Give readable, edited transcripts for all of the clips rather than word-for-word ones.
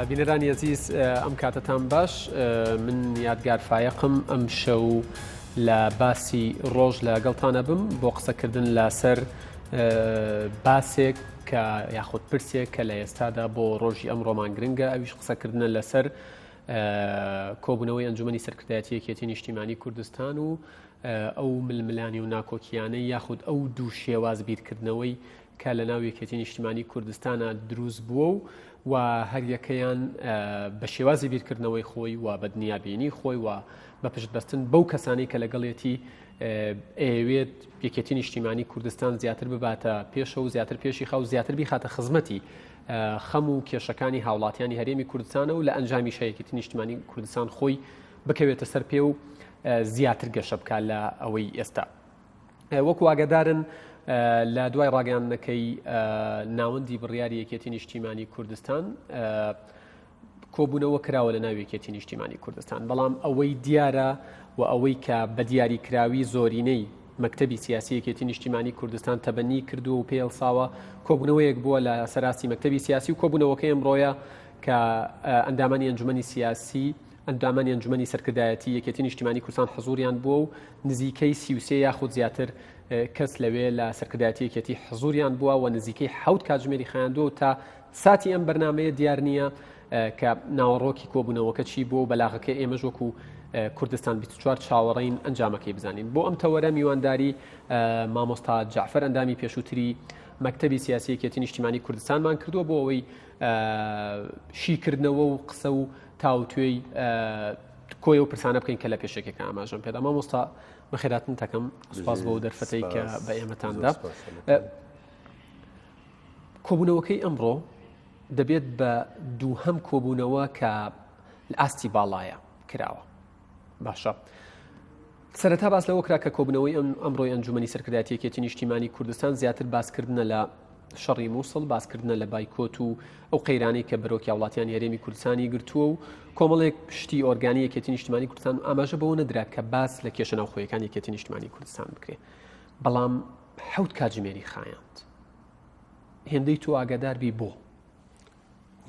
بینەرانی ئەزیز ئەم کاتەتان باش من یادگار فایەقم ئەم شەو لە باسی ڕۆژ لەگەڵتانە بم بۆ قسەکردن لەسەر باسێک کە یاخود پرسێک کە لە ئێستادا بۆ ڕۆژی ئەم ڕۆمان گرنگە ئەویش قسەکردنە لەسەر کۆبوونەوەی ئەنجومەنی سەرکردایەتی یەکێتی نیشتیمانی کوردستان و ئەو ململانی و ناکۆکیانەی یاخود ئەو دوو شێواز بیرکردنەوەی کە لە ناو یەکێتی نیشتیمانی کوردستانە دروست بووە و و هەریەکەیان بە شێوازی بیرکردنەوەی خۆی و بە دنیابینی خۆی و بە پشت بەستن بەو کەسانی کە لەگەڵێتی ئەیەوێت یەکێتی نیشتیمانی کوردستان زیاتر بباتە پێشە و زیاتر پێشی خا و زیاتر بیخاتە خزمەتی خەم و کێشەکانی هاوڵاتیانی هەرێمی کوردستانە و لە ئەنجامیشا یەکێتی نیشتمانی کوردستان خۆی بکەوێتە سەر پێ و زیاتر گەشە بکات لە ئەوەی ئێستا. وەکو ئاگادارن لە دوای ڕاگەیاندنەکەی ناوەندی بڕیاری یەکێتی نیشتیمانی کوردستان کۆبوونەوە کراوە لە ناو یەکێتی نیشتیمانی کوردستان، بەڵام ئەوەی دیارە و ئەوەی کە بە دیاریکراوی زۆرینەی مەکتەبی سیاسی یەکێتی نیشتیمانی کوردستان تەبەنی کردووە و پێی هەڵساوە، کۆبوونەوەیەک بووە لە سەراستی مەکتەبی سیاسی و کۆبوونەوەکەی ئەمڕۆیە کە ئەندامانی ئەنجومەنی سیاسی ئەندامانی ئەنجومەنی سەرکردایەتی یەکێتی نیشتیمانی کوردستان حزوریان بووە و نزیکەی 33 یاخود زیاتر کەس لەوێ لە سەرکردایەتی یەکێتی حزوریان بووە و نزیکەی حەوت کاتژمێری خایاندووە و تا ساتی ئەم بەرنامەیە دیار نییە کە ناوەڕۆکی کۆبوونەوەکە چی بووە و بەلاغەکەی ئێمەش وەکو کوردستان 24 چاوەڕێین ئەنجامەکەی بزانین. بۆ ئەم تەوەرە میوانداری مامۆستا جەعفەر ئەندامی پێشووتری مەکتەبی سیاسی یەکێتی نیشتیمانی کوردستانمان کردووە بۆ ئەوەی شیکردنەوە و قسە و تاوتوێی کۆی ئەو پرسانە بکەین کە لە پێشەکێکە ئاماژەم پێدا. مامۆستا بەخێراتن دەکەم، سوپاس بۆ دەرفەتەی کە بە ئێمەتاندا. کۆبوونەوەکەی ئەمڕۆ دەبێت بە دووهەم کۆبوونەوە کە لە ئاستی باڵایە کراوە. باشە. سەرەتا باس لەوە کرا کە کۆبوونەوەی ئەم ئەمڕۆی ئەنجومەنی سەرکردایەتی یەکێتی نیشتیمانی کوردستان زیاتر باسکردنە لە شەڕی مووسڵ، باسکردنە لە بایکۆت و ئەو قەیرانەی کە بەرۆکی هاوڵاتیانی هەرێمی کوردستانی گرتووە و کۆمەڵێک شتی ئۆرگانی یەکێتی نیشتیمانی کوردستان ئاماژە بەوە نەدرا کە باس لە کێشە ناوخۆیەکانی یەکێتی نیشتیمانی کوردستان بکرێ. بەڵام حەوت کاتژمێری خایاند. هێندەی تۆ ئاگادار بی بۆ؟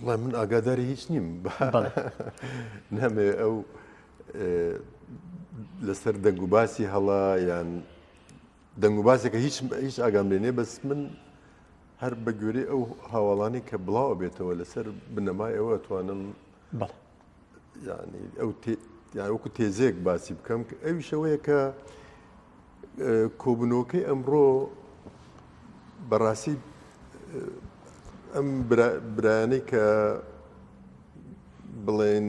وەڵای من ئاگاداری هیچ نیم. نامەوێ ئەو لەسەر دەنگ و باسی هەڵا یان دەنگ و باسێکە هیچ هیچ ئاگام لێ نییە بەس من هەر بە گوێرەی ئەو هاواڵانی کە بڵاو بێتەوە لەسەر بنەمای ئەوە توانم بەڵێ یعنی ئەو یان وەکو تێزێک باسی بکەم کە ئەویش ئەوەیە کە کۆبوونەوەکەی ئەمڕۆ بەڕاستی ئەم برایانەی کە بڵێن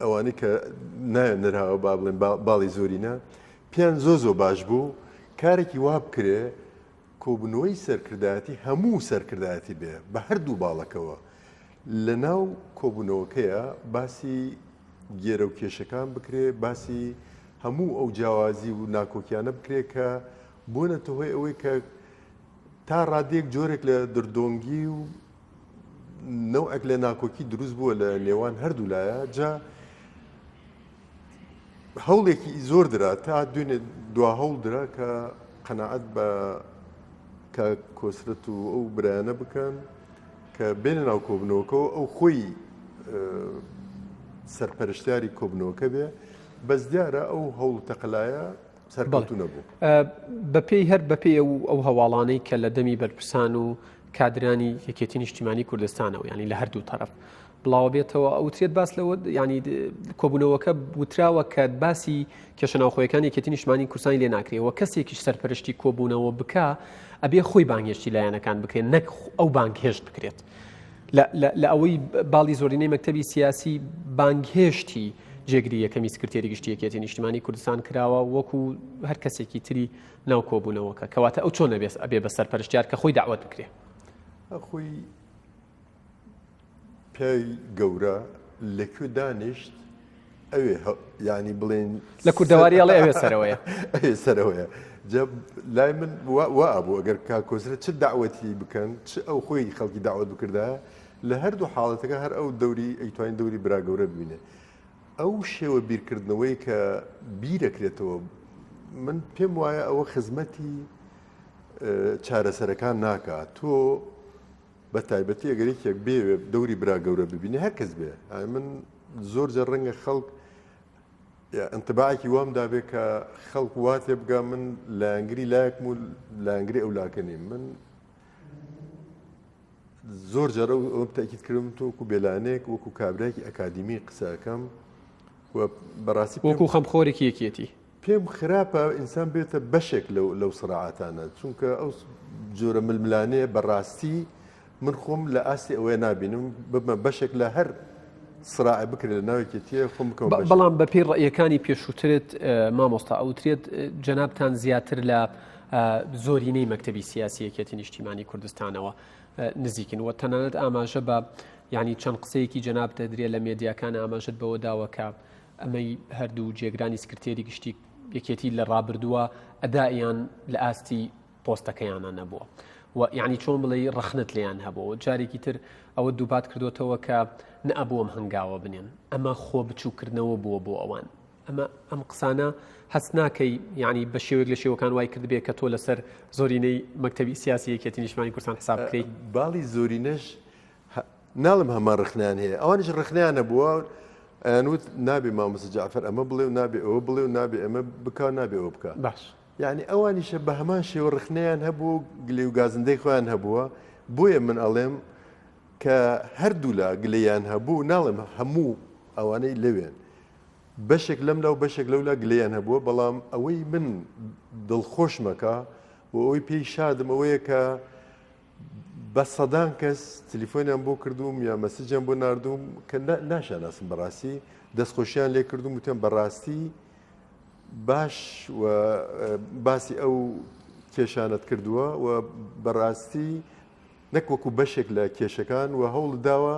ئەوانەی کە نایەن نراوە با بڵێن باڵی زۆرینە پێیان زۆ زۆ باش بوو کارێکی وا بکرێ کۆبوونەوەی سەرکردایەتی هەموو سەرکردایەتی بێ بە هەردوو باڵەکەوە لەناو کۆبوونەوەکەیە باسی گێرە و کێشەکان بکرێ، باسی هەموو ئەو جیاوازی و ناکۆکیانە بکرێ کە بوونەتە هۆی ئەوەی کە تا ڕادەیەک جۆرێک لە دردۆنگی و نەوعێک لە ناکۆکی دروست بووە لە نێوان هەردوو لایە جا هەوڵێکی زۆر درا تا دوێنێ دوا هەوڵ درا کە قەناعەت بە کە کۆسرەت و ئەو برایانە بکەن کە بێنە ناو کۆبنەوەکەەوە ئەو خۆی سەرپەرشتیاری کۆبنەوەکە بێ بەس دیارە ئەو هەوڵ تەقلایە سەرکەوتوو نەبوو. بەپێی هەر بەپێی ئەو ئەو هەواڵانەی کە لە دەمی بەرپرسان و کادرانی یەکێتی نیشتیمانی کوردستانەوە یانی لە هەردوو تەرەف بڵاوە بێتەوە ئەوترێت باس لەوە ینی کۆبوونەوەکە وتراوە کە باسی کێشە ناوخۆیەکانی یەکێتی نیشتمانی کوردستانی لێ ناکرێ و کەسێکیش سەرپەرشتی کۆبوونەوە بکا ئەبێ خۆی بانگهێشتی لایەنەکان بکرێت نەک ئەو بانگهێشت بکرێت لە ئەوەی باڵی زۆرینەی مەکتەبی سیاسی بانگهێشتی جێگری یەکەمی سکرتێری گشتی یەکێتی نیشتمانی کوردستان کراوە وەکو هەر کەسێکی تری ناو کۆبوونەوەکە کەواتە ئەو چۆن ئەبێ ئەبێ بە سەرپەرشتیار کە خۆی داوت بکرێ خۆی پیاوی گەورە لە کوێ دانیشت ئەوێ یانی بڵێن لە کوردەواری ئەڵێ ئەوێ سەرەوەیە ئەوێ سەرەوەیە جا لای من وا ئەبوو ئەگەر کاک کۆسرەت چ داوەتی بکەن چ ئەو خۆی خەڵکی داوەت بکردایە لە هەردوو حاڵەتەکە هەر ئەو دەوری ئەیتوانین دەوری برا گەورە ببینێ ئەو شێوە بیرکردنەوەی کە بیرەکرێتەوە من پێم وایە ئەوە خزمەتی چارەسەرەکان ناکات تۆ. بە تایبەتی ئەگەر یەکێک بێوێ دەوری برا گەورە ببینێ هەر کەس بێ من زۆر جار ڕەنگە خەڵک انتباعێکی وام دابێ کە خەڵک وا تێبگا من لایەنگری لایەکم و لایەنگری ئەو لاکە نیم من زۆر جار ئەوم تاکید کردم تۆ وەکو بێلانێک وەکو کابراکی ئەکادیمی قسەکەم و بەڕاستی وەکو خەمخۆرێکی یەکێتی پێم خراپە ئینسان بێتە بەشێک لەو لەو سڕاعاتانە چونکە ئەو جۆرە ململانێ بەڕاستی من خۆم لە ئاستی ئەوەیە نابینم ببمە بەشێک لە هەر سراع بکرێت لە ناوێکێتیە خۆم بکەم بەڵام بەپێی ڕەیەکانی پێشووترت مامۆستا ئەوترێت جەنابتان زیاتر لە زۆرینەی مەکتەبی سیاسی یەکێتی نیشتیمانی کوردستانەوە نزیکن و تەنانەت ئاماژە بە ینی چەند قسەیەکی جەناب دەدرێت لە مێدیاکان ئاماژت بەوە داوە کە ئەمەی هەردوو جێگرانی سکرتێری گشتی یەکێتی لە ڕابردووە ئەدائیان لە ئاستی پۆستەکەیانە نەبووە و یعنی چۆن بڵێ ڕەخنت لێیان هەبوو جارێکی تر ئەوە دووپات کردوێتەوە کە نەئەبووم هەنگاوە بنێن ئەمە خۆ بچووکردنەوە بووە بۆ ئەوان ئەمە ئەم قسانە هەست ناکەی یعنی بە شێوەیەک لە شێوەکان وای کردبێ کە تۆ لەسەر زۆرینەی مەکتەبی سیاسی یەکێتی نیشتمانی کوردستان حساب بکەیت باڵی زۆرینەش ناڵم هەمان ڕخنیان هەیە ئەوانیش ڕخنیان هەبووە ئەیانوت نابێ مامۆستا جەعفەر ئەمە بڵێ و نابێ ئەوە بڵێ و نابێ ئەمە بکا و نابێ ئەوە بکا باش یعنی ئەوانیشە بە هەمان شێوە ڕخنەیان هەبوو و گلەی و گازندەی خۆیان هەبووە بۆیە من ئەڵێم کە هەردوولا گلەیان هەبوو ناڵێم هەموو ئەوانەی لەوێن بەشێک لەم لا و بەشێک لەولا گلەیان هەبووە بەڵام ئەوەی من دڵخۆشمەکە و ئەوەی پێی شادم ئەوەیە کە بە سەدان کەس تلیفۆنیان بۆ کردووم یا مەسجیان بۆ ناردووم کە ناشاناسم بەڕاستی دەستخۆشیان لێ کردوم وتیان بەڕاستی باش و باسی ئەو کێشانت کردووە و بەڕاستی نەک وەکو بەشێک لە کێشەکان و هەوڵ داوە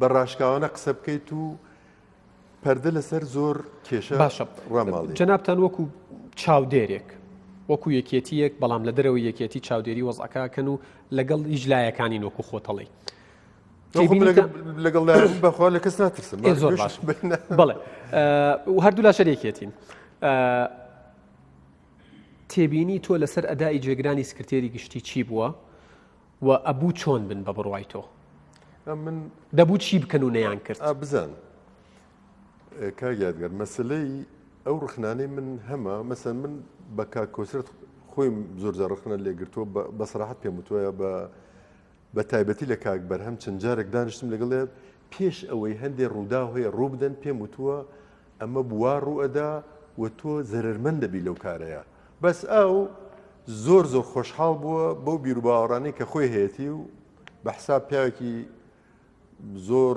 بە ڕاشکاوانە قسە بکەیت و پەردە لەسەر زۆر کێشە باشە ڕاماڵی. جەنابتان وەکو چاودێرێک وەکو یەکێتیەک بەڵام لە دەرەوەی یەکێتی چاودێری وەزعەکەکەن و لەگەڵ هیچ لایەکانین وەکو خۆتەڵی لەگەڵ لایەن بەخوا لە کەس ناترسم زۆر باش بەڵێ و هەردوو لا شەرێکێتین تێبینی تۆ لەسەر ئەدای جێگرانی سکرتێری گشتی چی بووە و ئەبوو چۆن بن بە بڕوای تۆ؟ من دەبوو چی بکەن و نەیان کرد؟ بزان کاک یادگار مەسلەی ئەو ڕخنانەی من هەمە مەسەن من بە کاک کۆسرەت خۆی زۆر جار ڕخنە لێگرتووە بە سەراحەت پێم وتووە بە بە تایبەتی لە کاک بەرهەم چەند جارێک دانیشتم لەگەڵێ پێش ئەوەی هەندێ ڕووداو هەیە ڕوو بدەن پێم وتووە ئەمە بوا ڕوو ئەدا و تۆ زەرەرمەند دەبی لەو کارەیە بەس ئەو زۆر زۆر خۆشحاڵ بووە بەو بیروباوەڕانەی کە خۆی هەیەتی و بە حساب پیاوێکی زۆر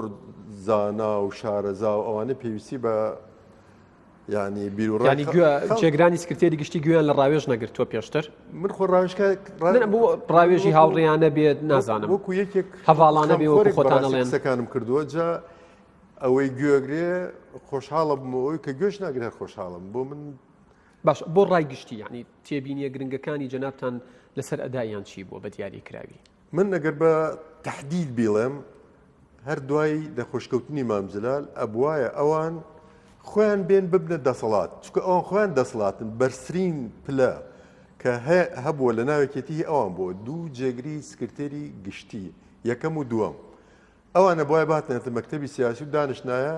زانا و شارەزا و ئەوانە پێویستی بە یعنی بیرۆڕانی جێگرانی سکرتێری گشتی گوێیان لە ڕاوێژ نەگرتووە پێشتر من خۆ ڕاوێژکار ڕاوێژی هاوڕیانە بێت نازانم وەکو یەکێک هەواڵانە بێ وەکو خۆتان ئەڵێن قسەکانم کردووە جا ئەوەی گوێگرێ خۆشحاڵە بم ئەوەی کە گوێش ناگرێ خۆشحاڵم بۆ من باش بۆ ڕای گشتی یعنی تێبینیە گرنگەکانی جەنابتان لەسەر ئەدایان چی بووە بە دیاری کراوی؟ من ئەگەر بە تەحدید بیڵێم هەر دوای نەخۆشکەوتنی مام جەلال ئەبوایە ئەوان خۆیان بێن ببنە دەسەڵات چونکە ئەوان خۆیان دەسەڵاتن بەرزترین پلە کە هەبووە لە ناوێکێتی هی ئەوان بووە دوو جێگری سکرتێری گشتی یەکەم و دووەم ئەوانە بۆیە باتنێتە مەکتەبی سیاسی و دانیشتنایە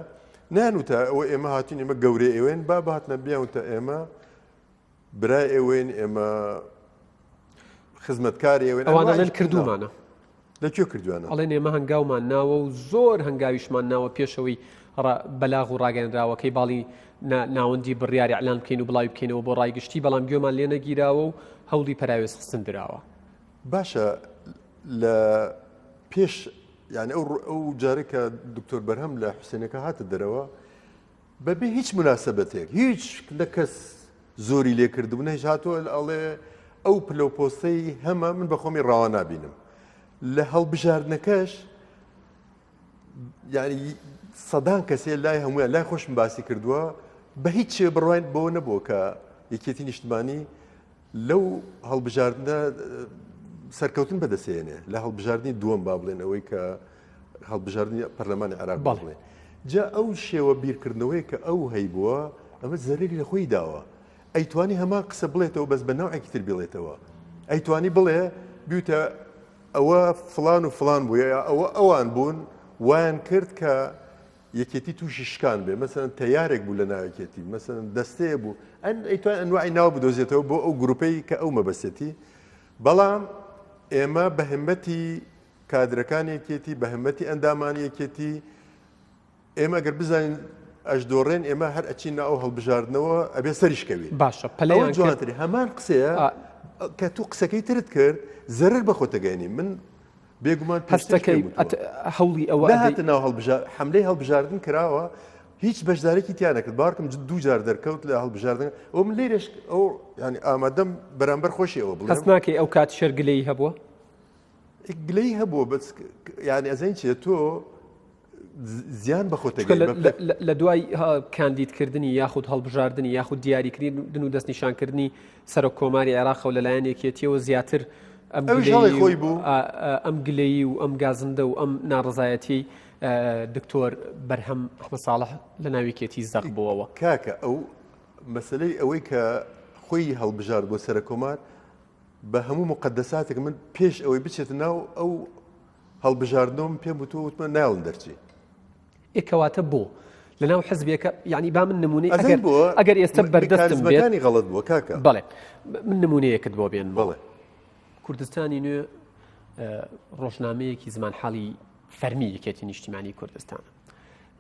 نانوتە ئەوە ئێمە هاتوین ئێمە گەورەی ئێوەین با باتنە بیانوتە ئێمە برای ئێوەین ئێمە خزمەتکاری ئێوەین ئەوان ئەڵێن کردومانە لە کوێ کردوانە ئەڵێن ئێمە هەنگاومان ناوە و زۆر هەنگاویشمان ناوە پێشەوەی بەلاغ و ڕاگەنراوەکەی باڵی ناوەندی بڕیاری ئەلان بکەین و بڵاوی بکەینەوە بۆ ڕای گشتی بەڵام گوێمان لێ نەگیراوە و هەوڵی پەراوێزخستن دراوە باشە لە پێش یعنی ئەو ئەو جارێک کە دکتۆر بەرهەم لە حوسێنەکە هاتە دەرەوە بەبێ هیچ مناسبەتێک هیچ نە کەس زۆری لێ کردبوو نە هیچ هاتووە ئەڵێ ئەو پلە و پۆستەی هەمە من بە خۆمی ڕاوا نابینم لە هەڵبژاردنەکەش یعنی سەدان کەسێ لای هەمویان لای خۆشم باسی کردووە بە هیچ شێ بڕواین بۆ نەبووە کە یەکێتی نیشتمانی لەو هەڵبژاردنە سەرکەوتن بەدەستێنێ لە هەڵبژاردنی دووەم با بڵێن ئەوەی کە هەڵبژاردنی پەرلەمانی عێراق بڵێ جا ئەو شێوە بیرکردنەوەی کە ئەو هەیبووە ئەمە زەرری لە خۆی داوە ئەیتوانی هەمان قسە بڵێتەوە بەس بە نەوعێکی تر بڵێتەوە ئەیتوانی بڵێ بیوتە. ئەوە فلان و فلان بوو یا ئەوە ئەوان بوون وایان کرد کە یەکێتی تووشی شکان بێ مەسەن تەیارێک بوو لە ناوەکێتی مەسەن دەستەیە بوو ئەن ئەیتوان ئەنواعی ناو بدۆزێتەوە بۆ ئەو گروپەی کە ئەو مەبەستێتی بەڵام ئێمە بە همەتی کادرەکانی یەکێتی بە همەتی ئەندامانی یەکێتی ئێمە گەر بزانین ئەشدۆڕێن ئێمە هەر ئەچین ئەو هەڵبژاردنەوە ئەبێ سەریش کەوین باشە پەلەیان جوانتری هەمان قسەیە کە تو قسەکەی ترت کرد زەرەر بە خۆتەگەێنی من بێگومان هەستەکەی هەوڵی ئەوە هاتە ناو هەڵبژار حملەی هەڵبژاردن کراوە هیچ بەشدارێکی تیا نەکرد بارکم دوو جار دەرکەوت لە هەڵبژاردن ئەو من لێرەش ئەو ینی ئامادەم بەرامبەر خۆشی ئەوە بڵێ هەست ناکەی ئەو کات شەر گلەی هەبووە گلەی هەبووە بەس یعنی ئەزین چیە تۆ زیان بە خۆت لە دوای کاندیدکردنی یاخود هەڵبژاردنی یاخود دیاریکردن و دەستنیشانکردنی سەرۆک کۆماری عێراقەوە لەلایەن یەکێتیەوە زیاتر ئەم خۆی بوو ئەم گلەیی و ئەم گازندە و ئەم ناڕزایەتی دکتۆر بەرهەم ئەحمە ساڵح لە ناویکێتی زەق بووەوە کاکە ئەو مەسلەی ئەوەی کە خۆی هەڵبژارد بۆ سەرکۆمار بە هەموو مقدساتێک من پێش ئەوەی بچێتە ناو ئەو هەڵبژاردنەوە من پێم وتووە وتمە نایڵن دەرچی. ئێ کەواتە بۆ لەناو حزبێکە یعنی با من نمونەی ئەگەر بۆ ئەگەر ئێستا بەردەستم بێت غەڵەت بووە کاکە بەڵێ من نمونەیەکت بۆ بێن بەڵێ کوردستانی نوێ ڕۆژنامەیەکی زمانحاڵی فەرمی یەکێتی نیشتیمانی کوردستانە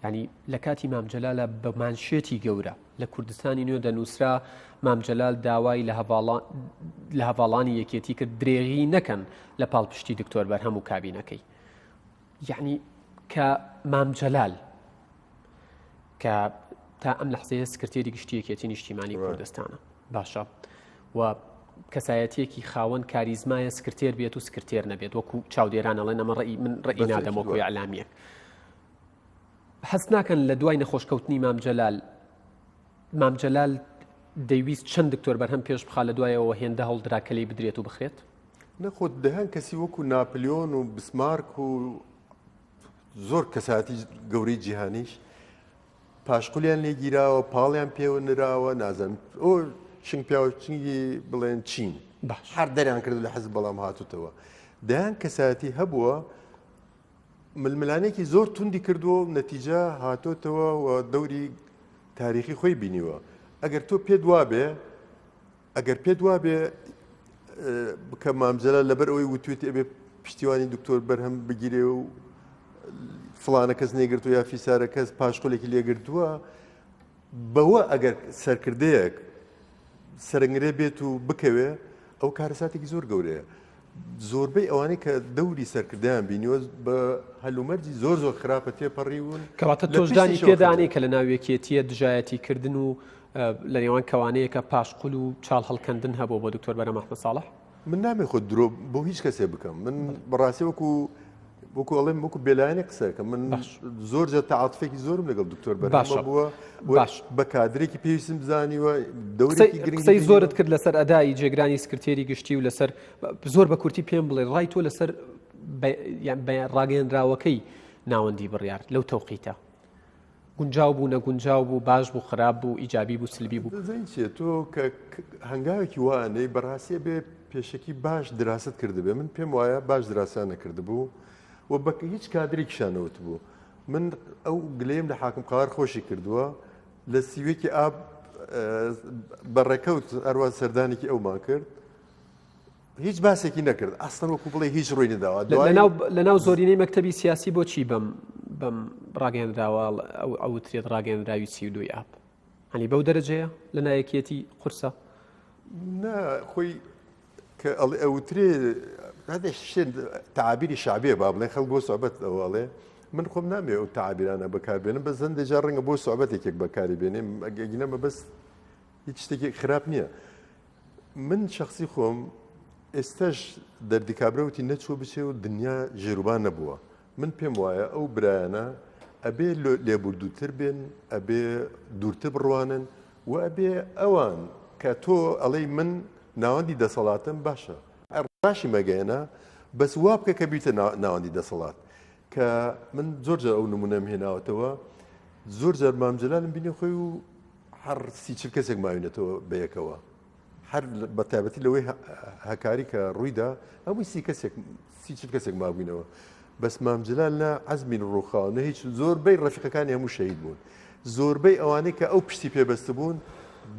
یانی لە کاتی مام جەلالە بە مانشێتی گەورە لە کوردستانی نوێ دەنووسرا مام جەلال داوای لە هەڤاڵان لە هەڤاڵانی یەکێتی کرد درێغی نەکەن لە پاڵپشتی دکتۆر بەرهەم و کابینەکەی یعنی کە مام جەلال کە تا ئەم لەحزەیە سکرتێری گشتی یەکێتی نیشتیمانی کوردستانە باشە و کەسایەتیەکی خاوەن کاریزمایە سکرتێر بێت و سکرتێر نەبێت وەکو چاودێران ئەڵێن ئەمە ڕێی من ڕێی نادەم وەکو ئەلامیەک هەست ناکەن لە دوای نەخۆشکەوتنی مام جەلال مام جەلال دەیویست چەند دکتۆر بەرهەم پێش بخا لە دوایەوە هێندە هەوڵدرا کە لێی بدرێت و بخرێت؟ نەخۆ دەیان کەسی وەکو ناپلیۆن و بسمارک و زۆر کەساتی گەورەی جیهانیش پاشقولیان لێگیراوە پاڵیان پێوە نراوە نازانم ئەو چنگ پیاوە چنگی بڵێن چین باش هەر دەریان کرد لە حزب بەڵام هاتوتەوە دەیان کەسایەتی هەبووە ململانێکی زۆر توندی کردووە و نەتیجە هاتۆتەوە و دەوری تاریخی خۆی بینیوە. ئەگەر تۆ پێت وابێ ئەگەر پێت وابێ کە مام جەلال لەبەر ئەوەی وتوێتی ئەبێ پشتیوانی دکتۆر بەرهەم بگیرێ و فڵانە کەس نێگرتو یا فیسارە کەس پاشقولێکی لێگرتووە بەوە ئەگەر سەرکردەیەک سەرنگرێ بێت و بکەوێ ئەو کارەساتێکی زۆر گەورەیە زۆربەی ئەوانەی کە دەوری سەرکردەیان بینیوە بە هەلومەرجی زۆر زۆر خراپە تێپەڕیون. کەواتە تۆش دانی پێدانەی کە لە ناو یەکێتییە دژایەتی کردن و لە نێوان کەوانەیەکە پاشقول و چاڵ هەڵکەندن هەبووە بۆ دکتۆر بەرهەم ئەحمەد ساڵح؟ من نامەوێ خۆ درۆ بۆ هیچ کەسێ بکەم من بەڕاستی وەکو وەکو ئەڵێم وەکو بێلایەنی قسەکەم من زۆر جار تەعاتفێکی زۆرم لەگەڵ دکتۆر بەرهەم بووە باش بە کادرێکی پێویستم زانیوە دەورێکی گرنگی قسەی زۆرت کرد لەسەر ئەدای جێگرانی سکرتێری گشتی و لەسەر زۆر بە کورتی پێم بڵێ ڕای تۆ لەسەر ڕاگەیەنراوەکەی ناوەندی بڕیار لەو تەوقیتە گونجاو بوو نەگونجاو بوو باش بوو خراپ بوو ئیجابی بوو سلبی بوو دەزانی چیە تۆ کە هەنگاوێکی وا ئەنێی بەڕاستی ئەبێ پێشەکی باش دراست کردبێ من پێم وایە باش دراسیان نەکردبوو و بە هیچ کادرێکیشان نەوتبوو من ئەو گلەیم لە حاکم قوار خۆشی کردووە لە سیوێکی ئاب بە ڕێکەوت ئەروە سەردانێکی ئەومان کرد هیچ باسێکی نەکرد ئەسڵەن وەکو بڵێ هیچ ڕووی نەداوە لەناو زۆرینەی مەکتەبی سیاسی بۆچی بەم بەم ڕاگەیەنراوە ئەوترێت ڕاگەیەنراوی 32 ئاب هەنی بەو دەرەجەیە لە نایەکیەتی قورسە نا خۆی کە ئەڵێ ئەوترێ هەندێک شتێن تعابیری شعبیە با بڵێن خەڵک بۆ سوعبەت ئەوە ئەڵێ من خۆم نامێ ئەو تعابیرانە بەکاربێنم بەس هەندێک جار ڕەنگە بۆ سوعبەتێکێک بەکاری بێنێم ئەگەینە مەبەست هیچ شتێکی خراپ نییە من شخصی خۆم ئێستاش دەردی کابرا وتی نەچووە بچێ و دنیا ژێروبان نەبووە من پێم وایە ئەو برایانە ئەبێ لێبوردووتر بن ئەبێ دوورتر بڕوانن و ئەبێ ئەوان کە تۆ ئەڵێی من ناوەندی دەسەڵاتم باشە ڕاشی مەگەیەنە بەس وا بکە کە بیتە ناوەندی دەسەڵات کە من زۆر جار ئەو نمونەم هێناوەتەوە زۆر جار مام جەلالم بینی خۆی و هەر 30 کەسێک ماوینەتەوە بەیەکەوە. هەر بە تایبەتی لەوەی هەکاری کە ڕوویدا هەمووی سی کەسێک سی چل کەسێک مابووینەوە بەس مام جلال نە عەزمی ڕووخاوە نە هیچ زۆربەی ڕەفیقەکانی هەموو شەهید بوون زۆربەی ئەوانەی کە ئەو پشتی پێبەستبوون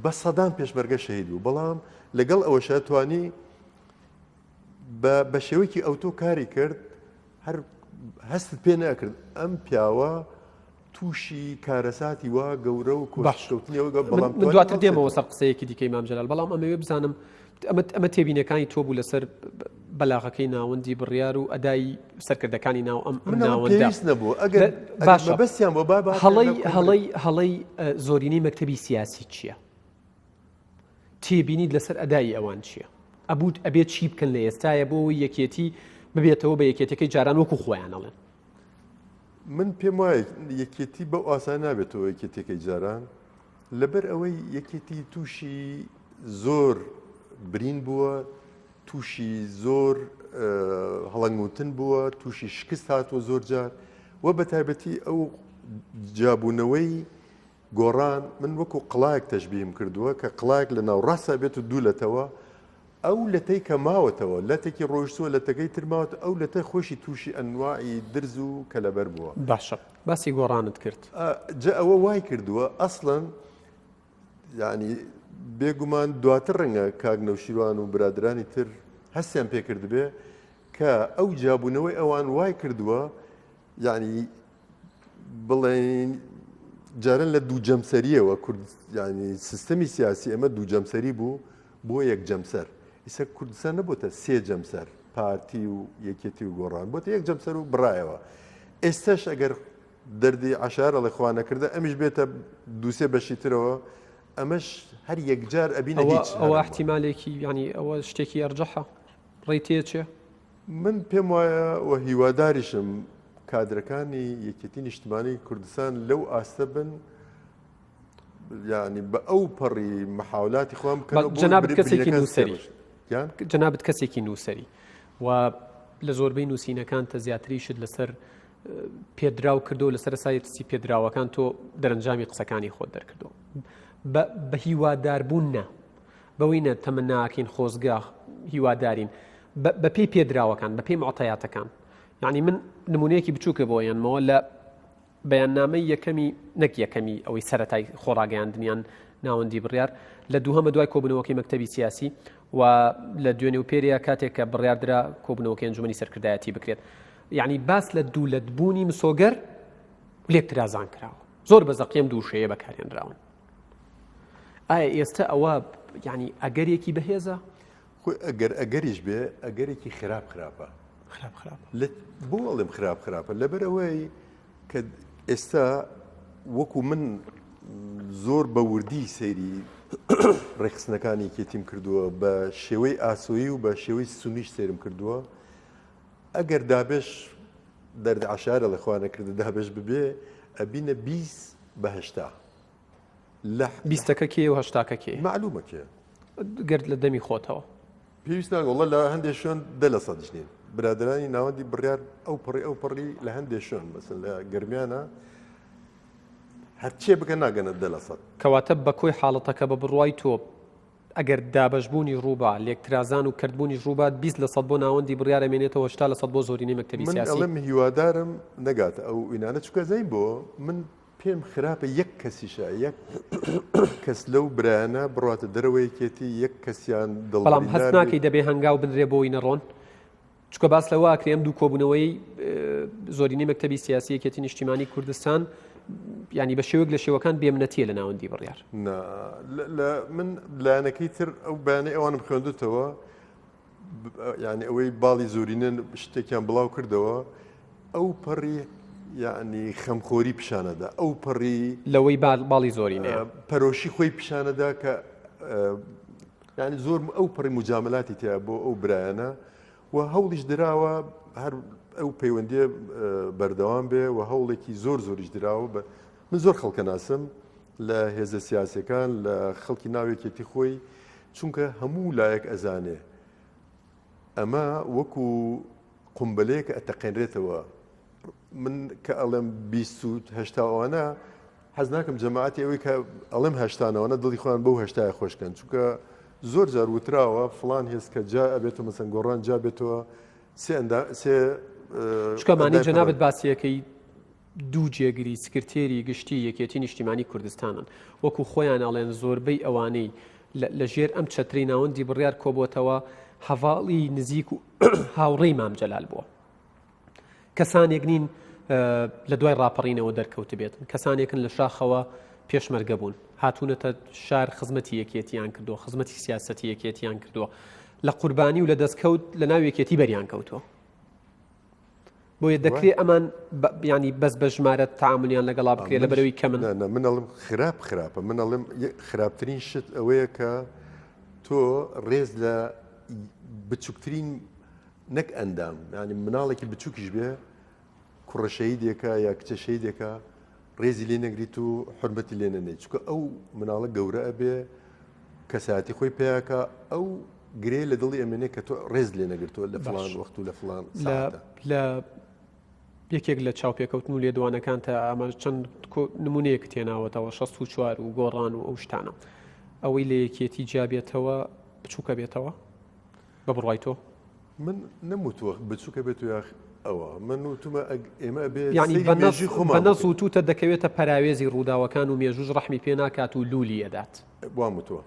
بە سەدان پێشمەرگە شەهید بوو بەڵام لەگەڵ ئەوەشە توانی بە شێوەیەکی ئەوتۆ کاری کرد هەر هەستت پێ نەکرد ئەم پیاوە تووشی کارەساتی وا گەورە و کۆشکەوتنیەوە بەڵام من دواتر دێمەوە سەر قسەیەکی دیکەی مام جەلال بەڵام ئەمەوێ بزانم ئەمە ئەمە تێبینەکانی تۆ بوو لەسەر بەلاغەکەی ناوەندی بڕیار و ئەدای سەرکردەکانی ناو ئەم ناوەندە نەبوو ئەگەر باشە بەسیان بۆ با هەڵەی هەڵەی هەڵەی زۆرینەی مەکتەبی سیاسی چییە؟ تێبینیت لەسەر ئەدای ئەوان چییە؟ ئەبوو ئەبێت چی بکەن لە ئێستاە بۆ یەکێتی ببێتەوە بە یەکێتەکەی جاران وەکو خۆیان ئەڵێن من پێم وایە یەکێتی بەو ئاسان نابێتەوە یەکێتیەکەی جاران لەبەر ئەوەی یەکێتی تووشی زۆر برین بووە تووشی زۆر هەڵەنگوتن بووە تووشی شکست هاتووە زۆر جار و بە تایبەتی ئەو جیابوونەوەی گۆڕان من وەکو قڵایەک تەشبیهم کردووە کە قڵایەک لە ناوڕاستدا بێت و دوو لەتەوە ئەو لەتەی کە ماوەتەوە لەتێکی ڕۆیشتووە لەتەکەی تر ماوەتە ئەو لەتە خۆشی تووشی ئەنواعی درز و کەلەبەر بووە. باشە باسی گۆڕانت کرد. جا ئەوە وای کردووە ئەسڵەن یانی بێگومان دواتر ڕەنگە کاک نەوشیروان و برادرانی تر هەستیان پێ کردبێ کە ئەو جیابوونەوەی ئەوان وای کردووە یانی بڵێین جاران لە دوو جەمسەریەوە کورد ینی سیستەمی سیاسی ئەمە دوو جەمسەری بوو بۆ یەک جەمسەر ئیسە کوردستان نەبووتە سێ جەمسەر پارتی و یەکێتی و گۆڕان بۆتە یەک جەمسەر و بڕایەوە ئێستاش ئەگەر دەردی عشارە لە خوا نەکردە ئەمیش بێتە دووسێ بەشی ترەوە ئەمەش هەر یەکجار ئەبینە هیچ ئەوە احتیمالێکی ینی ئەوە شتێکی ئەرجەحە ڕێی تێچێ من پێم وایە و هیواداریشم کادرەکانی یەکێتی نیشتمانی کوردستان لەو ئاستە بن یعنی بە ئەو پەڕی محاولاتی خۆم بکەن جەنابت کەسێکی نووسەری جەنابت کەسێکی نووسەری و لە زۆربەی نووسینەکان تە زیاتریشت لەسەر پێدراو کردو لەسەر سایتسی پێدراوەکان تۆ دەرەنجامی قسەکانی خۆت دەرکردو بە هیواداربوون نا بەوەی نە تەمەناکەین خۆزگە هیوادارین بەپێی پێدراوەکان بەپێی معتەیاتەکان یعنی من نمونەیەکی بچووکە بۆ یانمەوە لە بەیاننامەی یەکەمی نەک یەکەمی ئەوەی سەتای خۆڕاگەیاندنیان ناوەندی بڕیار لە دووهەمە دوای کۆبوونەوەکەی مەکتەبی سیاسی و لە دوێنێ و پێریا کاتێک کە بڕیاردرا کۆبوونەوەکەی ئەنجومەنی سەرکردایەتی بکرێت یعنی باس لە دوولەتبوونی مسۆگەر لێکترازان کراوە زۆر بە زەقیم دوو شەیە بەکارهێنراون ئایا ئێستا ئەوە یعنی ئەگەرێکی بەهێزە؟ خۆی ئەگەر ئەگەریش بێ ئەگەرێکی خراپ خراپە خراپ خراپ بۆ ئەڵێم خراپ خراپە لەبەر ئەوەی کە ئێستا وەکو من زۆر بە وردی سەیری ڕێکخستنەکانی یەکێتیم کردووە بە شێوەی ئاسۆیی و بە شێوەی سونیش سەیرم کردووە ئەگەر دابش دەرد عشارە لە خوانە کردە دابش ببێ ئەبینە 20 بە هەشتا لە بیستەکە کێ و هەشتاکە کێ؟ مەعلومە کێ. گەرت لە دەمی خۆتەوە. پێویست ناکە وەڵا لە هەندێ شوێن دە لە سەدیش نین برادەرانی ناوەندی بڕیار ئەو پەڕی ئەو پەڕی لە هەندێ شوێن مەسەن لە گەرمیانە هەرچێ بکە ناگەنە دە لە سەد. کەواتە بە کۆی حاڵەتەکە بە بڕوای تۆ ئەگەر دابەشبوونیش ڕووبا، لێکترازان و کەرتبوونیش ڕووبات 20% بۆ ناوەندی بڕیار ئەمێنێتەوە 80% بۆ زۆرینەی مەکتەبی من سیاسی. ئەڵێم هیوادارم نەگاتە ئەو ئینانە چونکە ئەزانی بۆ من پێم خراپە یەک کەسیشە یەک کەس لەو برایانە بڕاتە دەرەوە یەکێتی یەک کەسیان دڵ بەڵام هەست ناکەی دەبێ هەنگاو بنرێ بۆی نەڕۆن چکە باس لەوە ئەکرێ ئەم دوو کۆبوونەوەی زۆرینەی مەکتەبی سیاسی یەکێتی نیشتیمانی کوردستان ینی بە شێوەک لە شێوەکان بێمنەتیە لە ناوەندی بڕیار لە من لایەنەکەی تر ئەو بەیانەی ئەوانم خوێندتەوە یعنی ئەوەی باڵی زۆرینە شتێکیان بڵاو کردەوە ئەو پەڕی یعنی خەمخۆری پیشانەدا ئەو پەڕی لەوەی باڵی زۆرینە پەرۆشی خۆی پیشانەدا کە یعنی زۆر ئەو پەڕی مجاملاتی تیا بۆ ئەو برایانە و هەوڵیش دراوە هەر ئەو پەیوەندیە بەردەوام بێ و هەوڵێکی زۆر زۆریش دراوە بە من زۆر خەڵکە ناسم لە هێزە سیاسەکان لە خەڵکی ناوێکێتی خۆی چونکە هەموو لایەک ئەزانێ ئەمە وەکو قومبەلەیەک ئەتەقێنرێتەوە من کە ئەڵێم 28 ئەوانە حەز ناکەم جەماعەتی ئەوەی کە ئەڵێم هەشتانەوەە دڵی خۆیان بەو هەشتایە خۆشکەن چونکە. زۆر جار وتراوە فڵان هێز کە جا ئەبێتەوە مەسەن گۆڕان جا بێتەوە سێ ئەندا سێ چکەمانی جەنابەت باسیەکەی دوو جێگری سکرتێری گشتی یەکێتی نیشتیمانی کوردستانن وەکو خۆیان ئەڵێن زۆربەی ئەوانەی لە ژێر ئەم چەتری ناوەندی بڕیار کۆبۆتەوە هەڤاڵی نزیک و هاوڕێی مام جەلال بووە کەسانێک نین لە دوای ڕاپەڕینەوە دەرکەوتبێتن کەسانێکن لە شاخەوە پێشمەرگە بوون هاتوونەتە شار خزمەتی یەکێتیان کردووە خزمەتی سیاسەتی یەکێتیان کردووە لە قوربانی و لە دەستکەوت لە ناو یەکێتی بەریان کەوتووە بۆیە دەکرێت ئەمان ینی بەس بە ژمارە تعاملیان لەگەڵا بکرێت لە بەرەوەی کە من من ئەڵم خراپ خراپە من ئەڵم خراپترین شت ئەوەیە کە تۆ ڕێز لە بچووکترین نەک ئەندام یانی مناڵێکی بچووکیش بێ کوڕە شەهیدێکە یا کچە شەهیدێکە ڕێزی لێ نەگریت و حرمەتی لێ نەنێی چونکە ئەو مناڵە گەورە ئەبێ کەسایەتی خۆی پیاکە ئەو گرێ لە دڵی ئەمێنێ کە تۆ ڕێز لێ نەگرتووە لە فلان وەخت و لە فلان لە یەکێک لە چاوپێکەوتن و لێدوانەکان تا ئاماژ چەند نمونەیەک تێناوەتەوە 64 و گۆڕان و ئەو شتانە ئەوەی لە یەکێتی جیابێتەوە بچووکە بێتەوە بە بڕوای تۆ؟ من نەموتووە بچوکە بێت و یاخ ئەوە من وتومە ئێمە ئەبێ یعنی سەیری بە نەس مێژووی خۆمان بە نەس بکەین. وتوتە دەکەوێتە پەراوێزی ڕووداوەکان و مێژووش ڕەحمی پێ ناکات و لوولی ئەدات. وام وتووە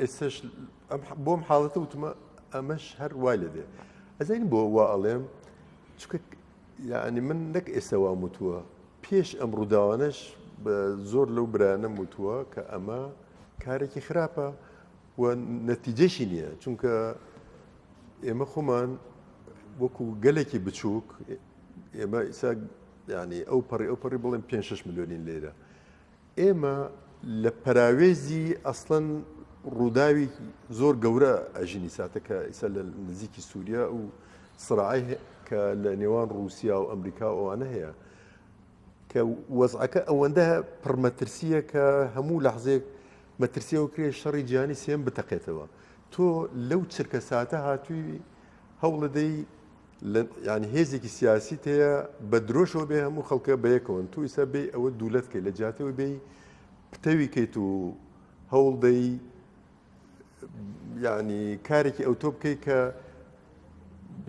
ئێستاش ئەم بۆم حاڵەتە وتومە ئەمەش هەر وای لێ دێ ئەزانی بۆ وا ئەڵێم چونکە یعنی من نەک ئێستا وام وتووە پێش ئەم ڕووداوانەش بە زۆر لەو برایانەم وتووە کە ئەمە کارێکی خراپە و نەتیجەشی نییە چونکە ئێمە خۆمان وەکو گەلێکی بچووک ئێمە ئیسا ینی ئەو پەڕی ئەو پەڕی بڵێن 5 6 ملیۆنین لێرە ئێمە لە پەراوێزی ئەسڵەن ڕووداوی زۆر گەورە ئەژینی ساتە کە ئیسا لە نزیکی سووریا و سرعی کە لە نێوان رووسیا و ئەمریکا و ئەوانە هەیە کە وەزعەکە ئەوەندە پڕمەترسیە کە هەموو لەحزێک مەترسی ئەوە کرێ شەڕی جیهانی سێیەم بتەقێتەوە تۆ لەو چرکە ساتە هاتووی هەوڵەدەی یعنی هێزێکی سیاسی هەیە بە درۆشەوە بێ هەموو خەڵکە بەیەکەوەن تو ئیسا بێ ئەوە دوولەت کەی لە جیاتەوە بێ پتەوی کەیت و هەوڵ دەی یعنی کارێکی ئەوتۆ بکەیت کە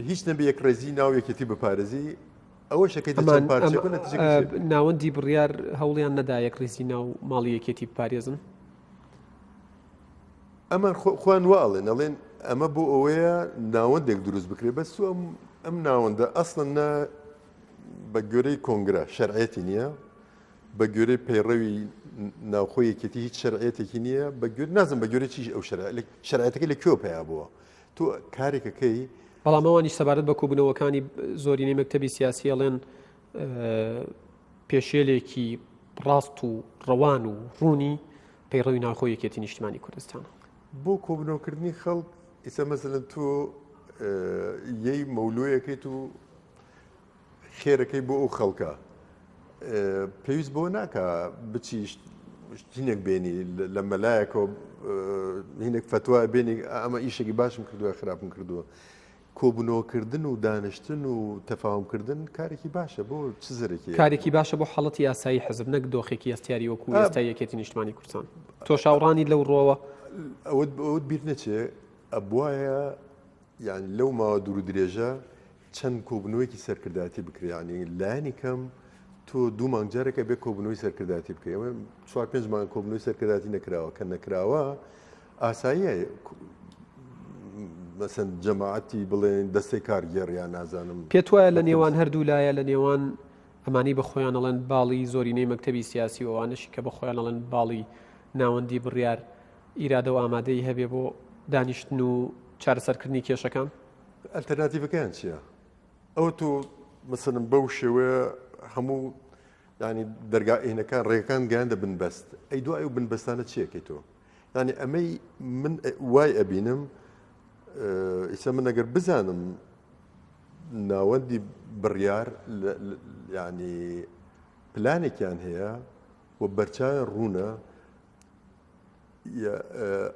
هیچ نەبێ یەکڕێزی ناو یەکێتی بپارێزی ئەوەش ئەکەیتە ئەمان چەند پارچەیەک و نەتیجەکەی چی ئەبێ؟ ناوەندی بڕیار هەوڵیان نەدا یەکڕیزی ناو ماڵی یەکێتی بپارێزن؟ ئەمان خۆیان وا ئەڵێن ئەڵێن ئەمە بۆ ئەوەیە ناوەندێک دروست بکرێت بەس تو ئەم ئەم ناوەندە ئەسڵەن نە بە گوێرەی کۆنگرە شەرعێتی نییە بە گوێرەی پەیڕەوی ناوخۆی یەکێتی هیچ شەرعێتێکی نییە بە گوێر نازم بە گوێرەی چیش ئەو شەرعێتەکەی لە کوێ پەیا بووە تۆ کارێکەکەی. بەڵام ئەوانیش سەبارەت بە کۆبوونەوەکانی زۆرینەی مەکتەبی سیاسی ئەڵێن پێشێلێکی ڕاست و ڕەوان و ڕوونی پەیڕەوی ناوخۆی یەکێتی نیشتمانی کوردستانە. بۆ کۆبوونەوەکردنی خەڵک ئیستا مەسەلەن تۆ یەی مەولۆیەکەیت و خێرەکەی بۆ ئەو خەڵکە پێویست بۆ ناکە بچی هینێک بێنی لە مەلایەکەوە هینێک فتووا بێنی ئەمە ئیشێکی باشم کردووە خراپم کردووە کۆبوونەوەکردن و دانیشتن و تەفاهمکردن کارێکی باشە بۆ چ زەرێکی کارێکی باشە بۆ حاڵەتی یاسایی حزب نەک دۆخێکی هەستیاری وەکو ئێستا یەکێتی نیشتمانی کوردستان تۆ شاوڕانی لەو ڕۆوە ئەوەت بیر نەچێ ئەبواە یان لەو ماوە دوور درێژە چەند کۆبوونەوەیەکی سەرکردایەتی بکرێ یانی لایەنی کەم تۆ دوو مانگ جارێکە بێ کۆبوونەوەی سەرکردایەتی بکەی ئەمە چوار پێنج مانگ کۆبوونەوەی سەرکردایەتی نەکراوە کە نەکراوە ئاساییە مەسەن جەماعەتی بڵێن دەستەی کارگێڕ یان نازانم پێت وایە لە نێوان هەردوو لایە لە نێوان ئەمانی بە خۆیان ئەڵێن باڵی زۆرینەی مەکتەبی سیاسی و ئەوانەشی کە بە خۆیان ئەڵێن باڵی ناوەندی بڕیار ئیرادە و ئامادەی هەبێ بۆ دانیشتن و چارەسەرکردنی کێشەکان؟ ئەلتەرناتیڤەکەیان چییە؟ ئەوە تۆ مەسەلەن بەو شێوەیە هەموو ینی دەرگا ئینەکان ڕێگەکان گەیاندە بنبەست ئەی دوای ئەو بنبەستانە چیەکەی تۆ ینی ئەمەی من وای ئەبینم ئیسا من ئەگەر بزانم ناوەندی بڕیار ینی پلانێکیان هەیە و بەرچاویان ڕوونە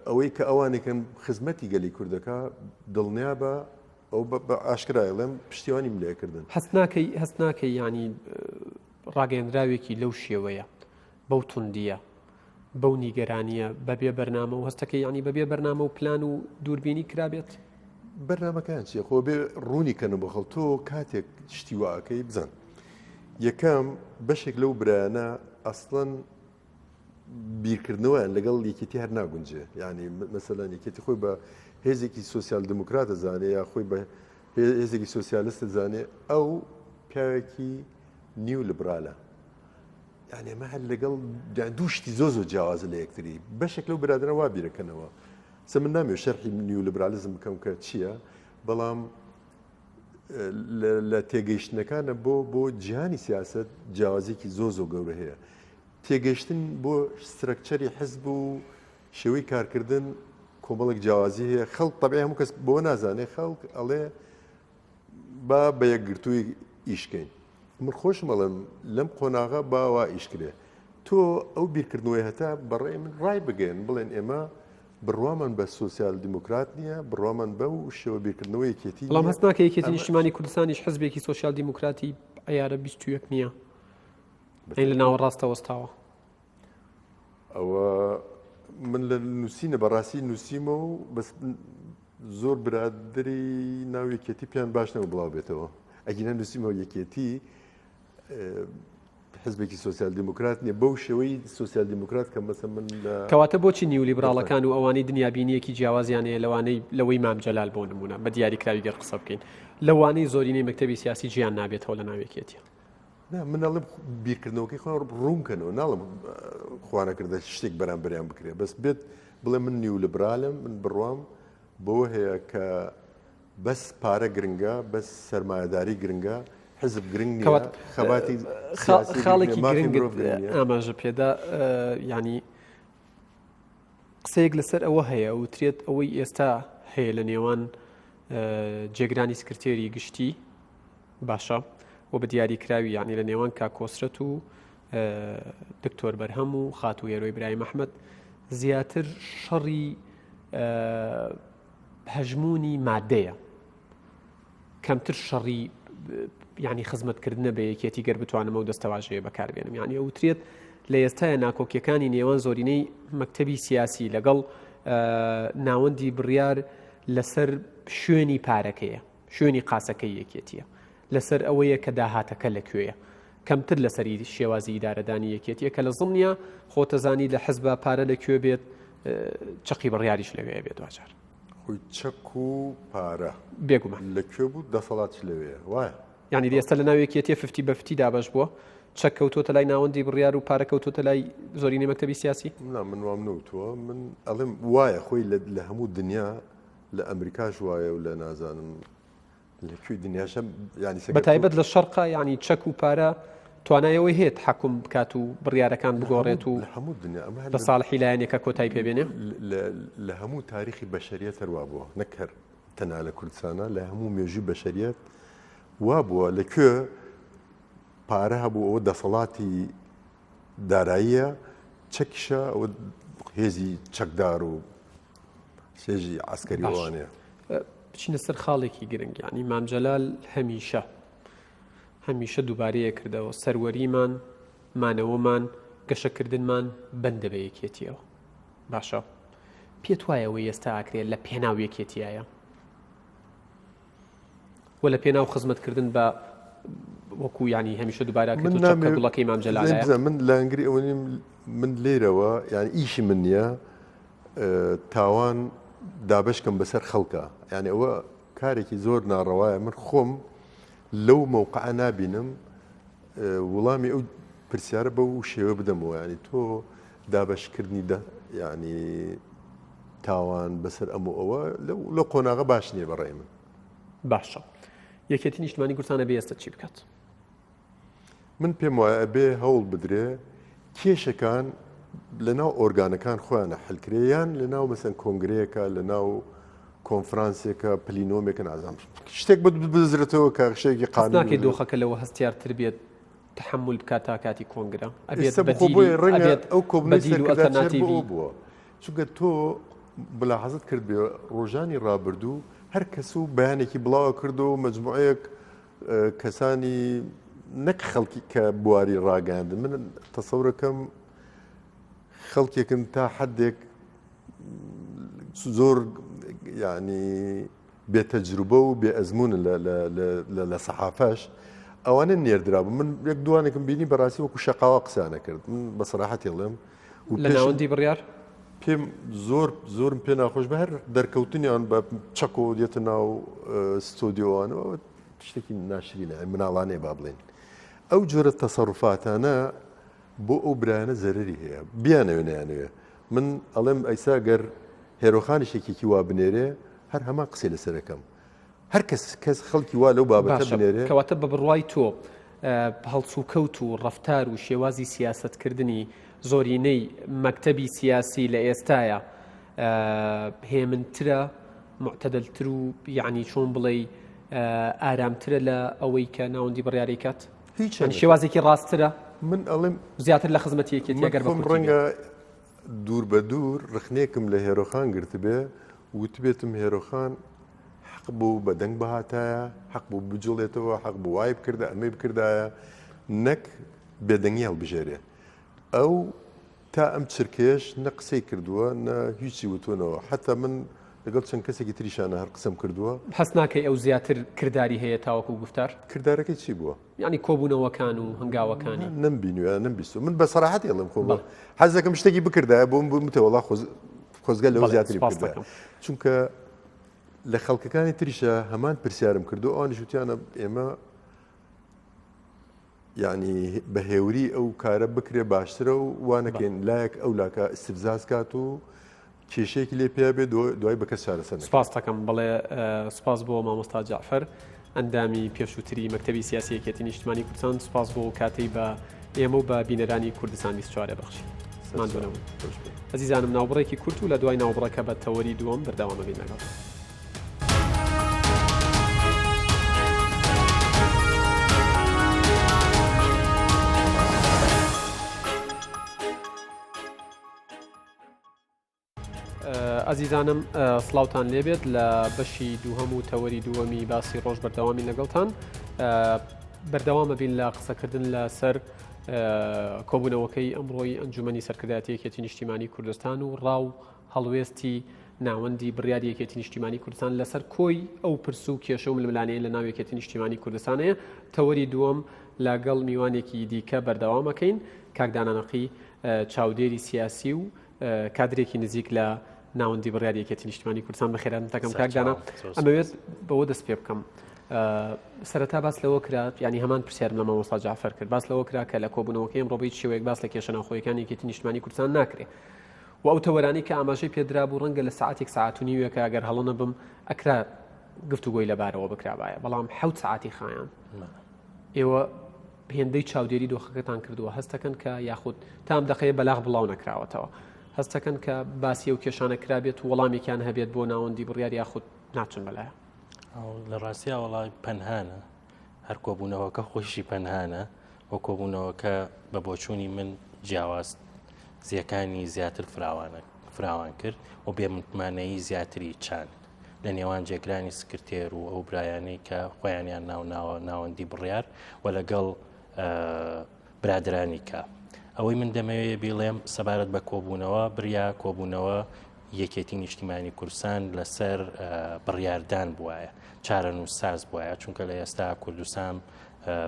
ئەوەی کە ئەوانێکن خزمەتی گەلی کوردەکە دڵنیا بە ئەو بە ئاشکرا ئەڵێم پشتیوانیم لێکردن. هەست ناکەی هەست ناکەی یانی ڕاگەیەندراوێکی لەو شێوەیە بەو توندیە. بەو نیگەرانییە بەبێ بەرنامە و هەستەکەی یانی بەبێ بەرنامە و پلان و دووربینی کرابێت؟ بەرنامەکان چیە خۆ بێ ڕوونی کەنە بۆ خەڵک تۆ کاتێک شتی وا ئەکەی بزان یەکەم بەشێک لەو برایانە ئەسڵەن بیرکردنەوەیان لەگەڵ یەکێتی هەر ناگونجێ یعنی مەسەلەن یەکێتی خۆی بە هێزێکی سۆسیال دیموکراتە زانێ یا خۆی بە هێزێکی سۆسیالستە زانێ ئەو پیاوێکی نیو لیبرالە یعنی ئەمە هەر لەگەڵ دوو شتی زۆ زۆر جیاوازە لە یەکتری بەشێک لەو برادرە وا بیرەکەنەوە سە من نامێ شەرحی نیولیبرالیزم بکەم کە چییە بەڵام لە تێگەیشتنەکانە بۆ بۆ جیهانی سیاست جیاوازێکی زۆ زۆ گەورە هەیە تێگەیشتن بۆ structure ی حزب و شێوەی کارکردن کۆمەڵێک جیاوازی هەیە خەڵک تەبعی هەموو کەس بۆ نازانێ خەڵک ئەڵێ با بە یەکگرتووی ئیش کەین من خۆشم ئەڵێم لەم قۆناغە با وا ئیش کرێ تۆ ئەو بیرکردنەوەی هەتا بەڕێ من ڕای بگەن بڵێن ئێمە بڕوامان بە سوسیال دیموکرات نییە بڕوامان بەو شێوە بیرکردنەوە یەکێتی بەڵام هەست ناکە یەکێتی نیشتیمانی کوردستانیش حزبێکی سۆسیال دیموکراتی عیارە 21 نییە لە ناوەڕاستە وەستاوە ئەوە من لە نووسینە بەڕاستی نووسیمە و بەس زۆر برادری ناو یەکێتی پێیان باش نەبوو بڵاو بێتەوە ئەگینا نووسیمەوە یەکێتی حزبێکی سۆسیال دیموکرات نیە بەو شێوەی سۆسیال دیموکرات کە مەسە من لە کەواتە بۆچی نیولیبراڵەکان و ئەوانەی دنیابینیەکی جیاوازیان هەیە لەوانەی لەوەی مام جەلال بۆ نمونە بە دیاریکراوی گەر قسە بکەین لەوانەی زۆرینەی مەکتەبی سیاسی جیان نابێتەوە لە ناو یەکێتیە نا من ئەڵێم بیرکردنەوەکەی خۆیان ڕوون کەنەوە ناڵم خوانەکردە شتێک بەرامبەریان بکرێ بەس بێت بڵێ من نیولیبرالم من بڕوام بەوە هەیە کە بەس پارە گرنگە بەس سەرمایەداری گرنگە حزب گرنگ نییە خەباتی خاڵێکی گرنگ ئاماژە پێدا ینی قسەیەک لەسەر ئەوە هەیە وترێت ئەوەی ئێستا هەیە لە نێوان جێگرانی سکرتێری گشتی باشە و بە دیاری کراوی یعنی لە نێوان کاک کۆسرەت و دکتۆر بەرهەم و خاتوو هێرۆی برایم ئەحمەد زیاتر شەڕی هەژمونی مادەیە کەمتر شەڕی ینی خزمەتکردنە بە یەکێتی گەر بتوانم ئەو دەستەواژەیە بەکاربێنم یعنی ئەوترێت لە ئێستاە ناکۆکیەکانی نێوان زۆرینەی مەکتەبی سیاسی لەگەڵ ناوەندی بڕیار لەسەر شوێنی پارەکەیە شوێنی قاسەکەی یەکێتیە لەسەر ئەوەیە کە داهاتەکە لە کوێیە کەمتر لەسەر شێوازی ئیدارەدانی یەکێتیە کە لە زمنیە خۆتەزانی لە حزبە پارە لە کوێ بێت چەقی بڕیاریش لەوێ بێت دواجار. خۆی چەک و پارە بێگومان لە کوێ بوو دەسەڵاتیش لەوێیە وایە. یانی ئێستا لە ناو یەکێتیە ففتی بە فتی دابەش بووە چەک کەوتۆتە لای ناوەندی بڕیار و پارە کەوتۆتە لای زۆرینەی مەکتەبی سیاسی؟ نا من وام نەوتووە من ئەڵێم وایە خۆی لە هەموو دنیا لە ئەمریکاش وایە و لە نازانم لە کوێی دنیاشە یانی بە تایبەت لە شەرقا یانی چەک و پارە توانای ئەوەی هەیە تحکم بکات و بڕیارەکان بگۆڕێت و لە هەموو دنیا ئەمە لە ساڵحی لایەنێکە کۆتای پێبێنێ لە هەموو تاریخی بەشەریەت هەروا بووە نەک هەر تەنها لە کوردستانە لە هەموو مێژووی بەشەریەت وا بووە لە کوێ پارە هەبوو ئەوە دەسەڵاتی داراییە چەکیشە ئەوە هێزی چەکدار و هێزی عسکەری وانەیە. بچینە سەر خاڵێکی گرنگ یعنی مام جەلال هەمیشە هەمیشە دووبارەیە کردەوە سەروەریمان مانەوەمان گەشەکردنمان بەندە بە یەکێتیەوە باشە پێت وایە ئەوەی ئێستا ئاکرێت لە پێناو یەکێتیایە و لە پێناو خزمەتکردن بە وەکو ینی هەمیشە دووبارە من گوڵەکەی مام جەلال من لانگری ئەوە نیم من لێرەوە یان ئیشی من نییە تاوان دابشکەم بەسەر خەڵکە یعنی ئەوە کارێکی زۆر ناڕەوایە من خۆم لەو مەوقعە نابینم وڵامی ئەو پرسیارە بەو شێوە بدەمەوە ینی تۆ دابشکردنی ینی تاوان بەسەر ئەم و ئەوە لەو قۆناغە باش نییە بەڕێ من. باشە یەکێتی نیشتمانی کوردستان ئەبێ ئێستا چی بکات؟ من پێم وایە ئەبێ هەوڵ بدرێ کێشەکان لە ناو ئۆرگانەکان خۆیانە حلکرێ یان لە ناو مەسەن کۆنگرەیەکە لە ناو کۆنفرانسێکە پلینۆمێکە نازانم شتێک بزرێتەوە کە شتێکی قانونی ناکەی دۆخەکە لەوە هەستیارتر بێت تەحەمول بکات تا کاتی کۆنگرە ئەبێت ئێستا بخۆ بۆیە ڕەنگە ئەو کۆبوونەوەی سەرکردایەتی هەر بۆ ئەو بووە چونکە تۆ ملاحەزەت کرد بێ ڕۆژانی ڕابردوو هەر کەس و بەیانێکی بڵاوە کردەوە مەجموعەیەک کەسانی نەک خەڵکی کە بواری ڕاگەاندن من تەسەورەکەم. خەڵکێکن تا حدێک زۆر یعنی بێ تەجروبە و بێ ئەزمونن لە سەحافەش ئەوانە نێردرابوو من یەک دوانێکم بینی بەڕاستی وەکو شەقاوە قسانە کرد من بە سەراحەتی ڵێم و لە ناوەندی بڕیار پێم زۆر زۆرم پێ ناخۆش بە هەر دەرکەوتنیان بە چەکۆ دێتە ناو ستۆدیۆوانەوە شتێکی ناشرینە مناڵانەیە با بڵێن ئەو جۆرە تەسەڕفاتانە بۆ ئەو برایانە زەرەری هەیە بیانەوێ نەیانەوێ من ئەڵێم ئەیسا گەر هێرۆخانیش یەکێکی وا بنێرێ هەر هەمان قسەی لەسەر ئەکەم هەر کەس کەس خەڵکی وا لەو بابەتە باشە بنێرێ کەواتە بە بڕوای تۆ هەڵسوکەوت و ڕەفتار و شێوازی سیاسەتکردنی زۆرینەی مەکتەبی سیاسی لە ئێستایا هێمنترە معتەدەلتر و یعنی چۆن بڵێی ئارامترە لە ئەوەی کە ناوەندی بڕیاری کات؟ هیچ یانی شێوازێکی ڕاستترە؟ من ئەڵێم زیاتر لە خزمەتی یەکێتی من ئەگەر بە خۆم کورتی بێ. ڕەنگە دوور بە دوور ڕخنێکم لە هێرۆخان گرتبێ وتبێتم هێرۆخان حەق بوو بە دەنگ بهاتایە حەق بوو بجوڵێتەوە حەق بوو وای بکردە ئەمەی بکردایە نەک بێدەنگی هەڵبژێرێ ئەو تا ئەم چرکەیەش نە قسەی کردووە نە هیچی وتوونەوە حتا من لەگەڵ چەند کەسێکی تریشانە هەر قسەم کردووە. هەست ناکەی ئەو زیاتر کرداری هەیە تاوەکو گوفتار؟ کردارەکەی چی بووە؟ یانی کۆبوونەوەکان و هەنگاوەکانی. نەمبینیوە یان نەمبیستووە. من بە سەراحەتی ئەڵێم خۆ حەز دەکەم شتێکی بکردایە بۆم بمتە وەڵا خۆزگە لەوە زیاتری بکردایە. چونکە لە خەڵکەکانی تریشە هەمان پرسیارم کردو ئەوانیش وتیانە ئێمە یانی بە هێوری ئەو کارە بکرێ باشترە و وا نەکەین لایەک ئەو لاکە ئیستفزاز کات و کێشەیەکی لێ پیا بێ دوای بە کەس چارەسەر نەکرێ. سپاست دەکەم. بەڵێ سپاس بۆ مامۆستا جەعفەر ئەندامی پێشووتری مەکتەبی سیاسی یەکێتی نیشتمانی کوردستان سپاس بۆ ئەو کاتەی بە ئێمە و بە بینەرانی کوردستان 24 بەخشی. ماندوو نەبوون. ئەزیزانم ناوبڕێکی کورت و لە دوای ناوبڕەکە بە تەوەری دووەم بەردەوام ئەبین لەگەڵتان. ئەزیزانم سڵاوتان لێبێت لە بەشی دووهەم و تەوەری دووەمی باسی ڕۆژ بەردەوامی لەگەڵتان بەردەوامە بین لە قسەکردن لەسەر کۆبوونەوەکەی ئەمڕۆی ئەنجومەنی سەرکردایەتی یەکێتی نیشتیمانی کوردستان و ڕاو هەڵوێستی ناوەندی بڕیاری یەکێتی نیشتیمانی کوردستان لەسەر کۆی ئەو پرس و کێشە و ململانێیە لە ناو یەکێتی نیشتیمانی کوردستان هەیە. تەوەری دووەم لەگەڵ میوانێکی دیکە بەردەوامەکەین، کاک دانا نەقی چاودێری سیاسی و کادرێکی نزیک لە ناوەندی بڕیاری یەکێتی نیشتیمانی کوردستان. بەخێرهاتن دەکەم کاک دانا. ئەمەوێت بەوە دەست پێ بکەم. سەرەتا باس لەوە کرا، یانی هەمان پرسیارم لە مامۆستا جەعفەر کرد، باس لەوە کرا کە لە کۆبوونەوەکەی ئەمڕۆ بە هیچ شێوەیەک باس لە کێشە ناوخۆیەکانی یەکێتی نیشتمانی کوردستان ناکرێ. و ئەو تەوەرانەی کە ئاماژەی پێدرابوو ڕەنگە لە سەعاتێک سەعات و نیوێکا گەر هەڵە نەبم ئەکرا گفتوگۆی لەبارەوە بکرابایە بەڵام حەوت سەعاتی خایاند ئێوە هێندەی چاودێری دۆخەکەتان کردووە هەستەکەن کە یاخود تام دەقەیە بەلاغ بڵاو نەکراوەتەوە هەستەکەن کە باسی ئەو کێشانە کرابێت و وەڵامێکیان هەبێت بۆ ناوەندی بڕیار یاخود ناچن بەلایە لە ڕاستیا وەڵای پەنهانە هەر کۆبوونەوەکە خۆشی پەنهانە و کۆبوونەوەکە بە بۆچوونی من جیاواز زیەکانی زیاتر فراوانە فراوان کرد و بێ متمانەیی زیاتری چاند لە نێوان جێگرانی سکرتێر و ئەو برایانەی کە خۆیانیان ناو ناوە ناوەندی بڕیار و لەگەڵ برادرانی کە ئەوەی من دەمەوێ بیڵێم سەبارەت بە کۆبوونەوە بریا کۆبوونەوە یەکێتی نیشتیمانی کوردستان لەسەر بڕیاردان بواە چارەنووسساز بواە چونکە لە ئێستا کوردستان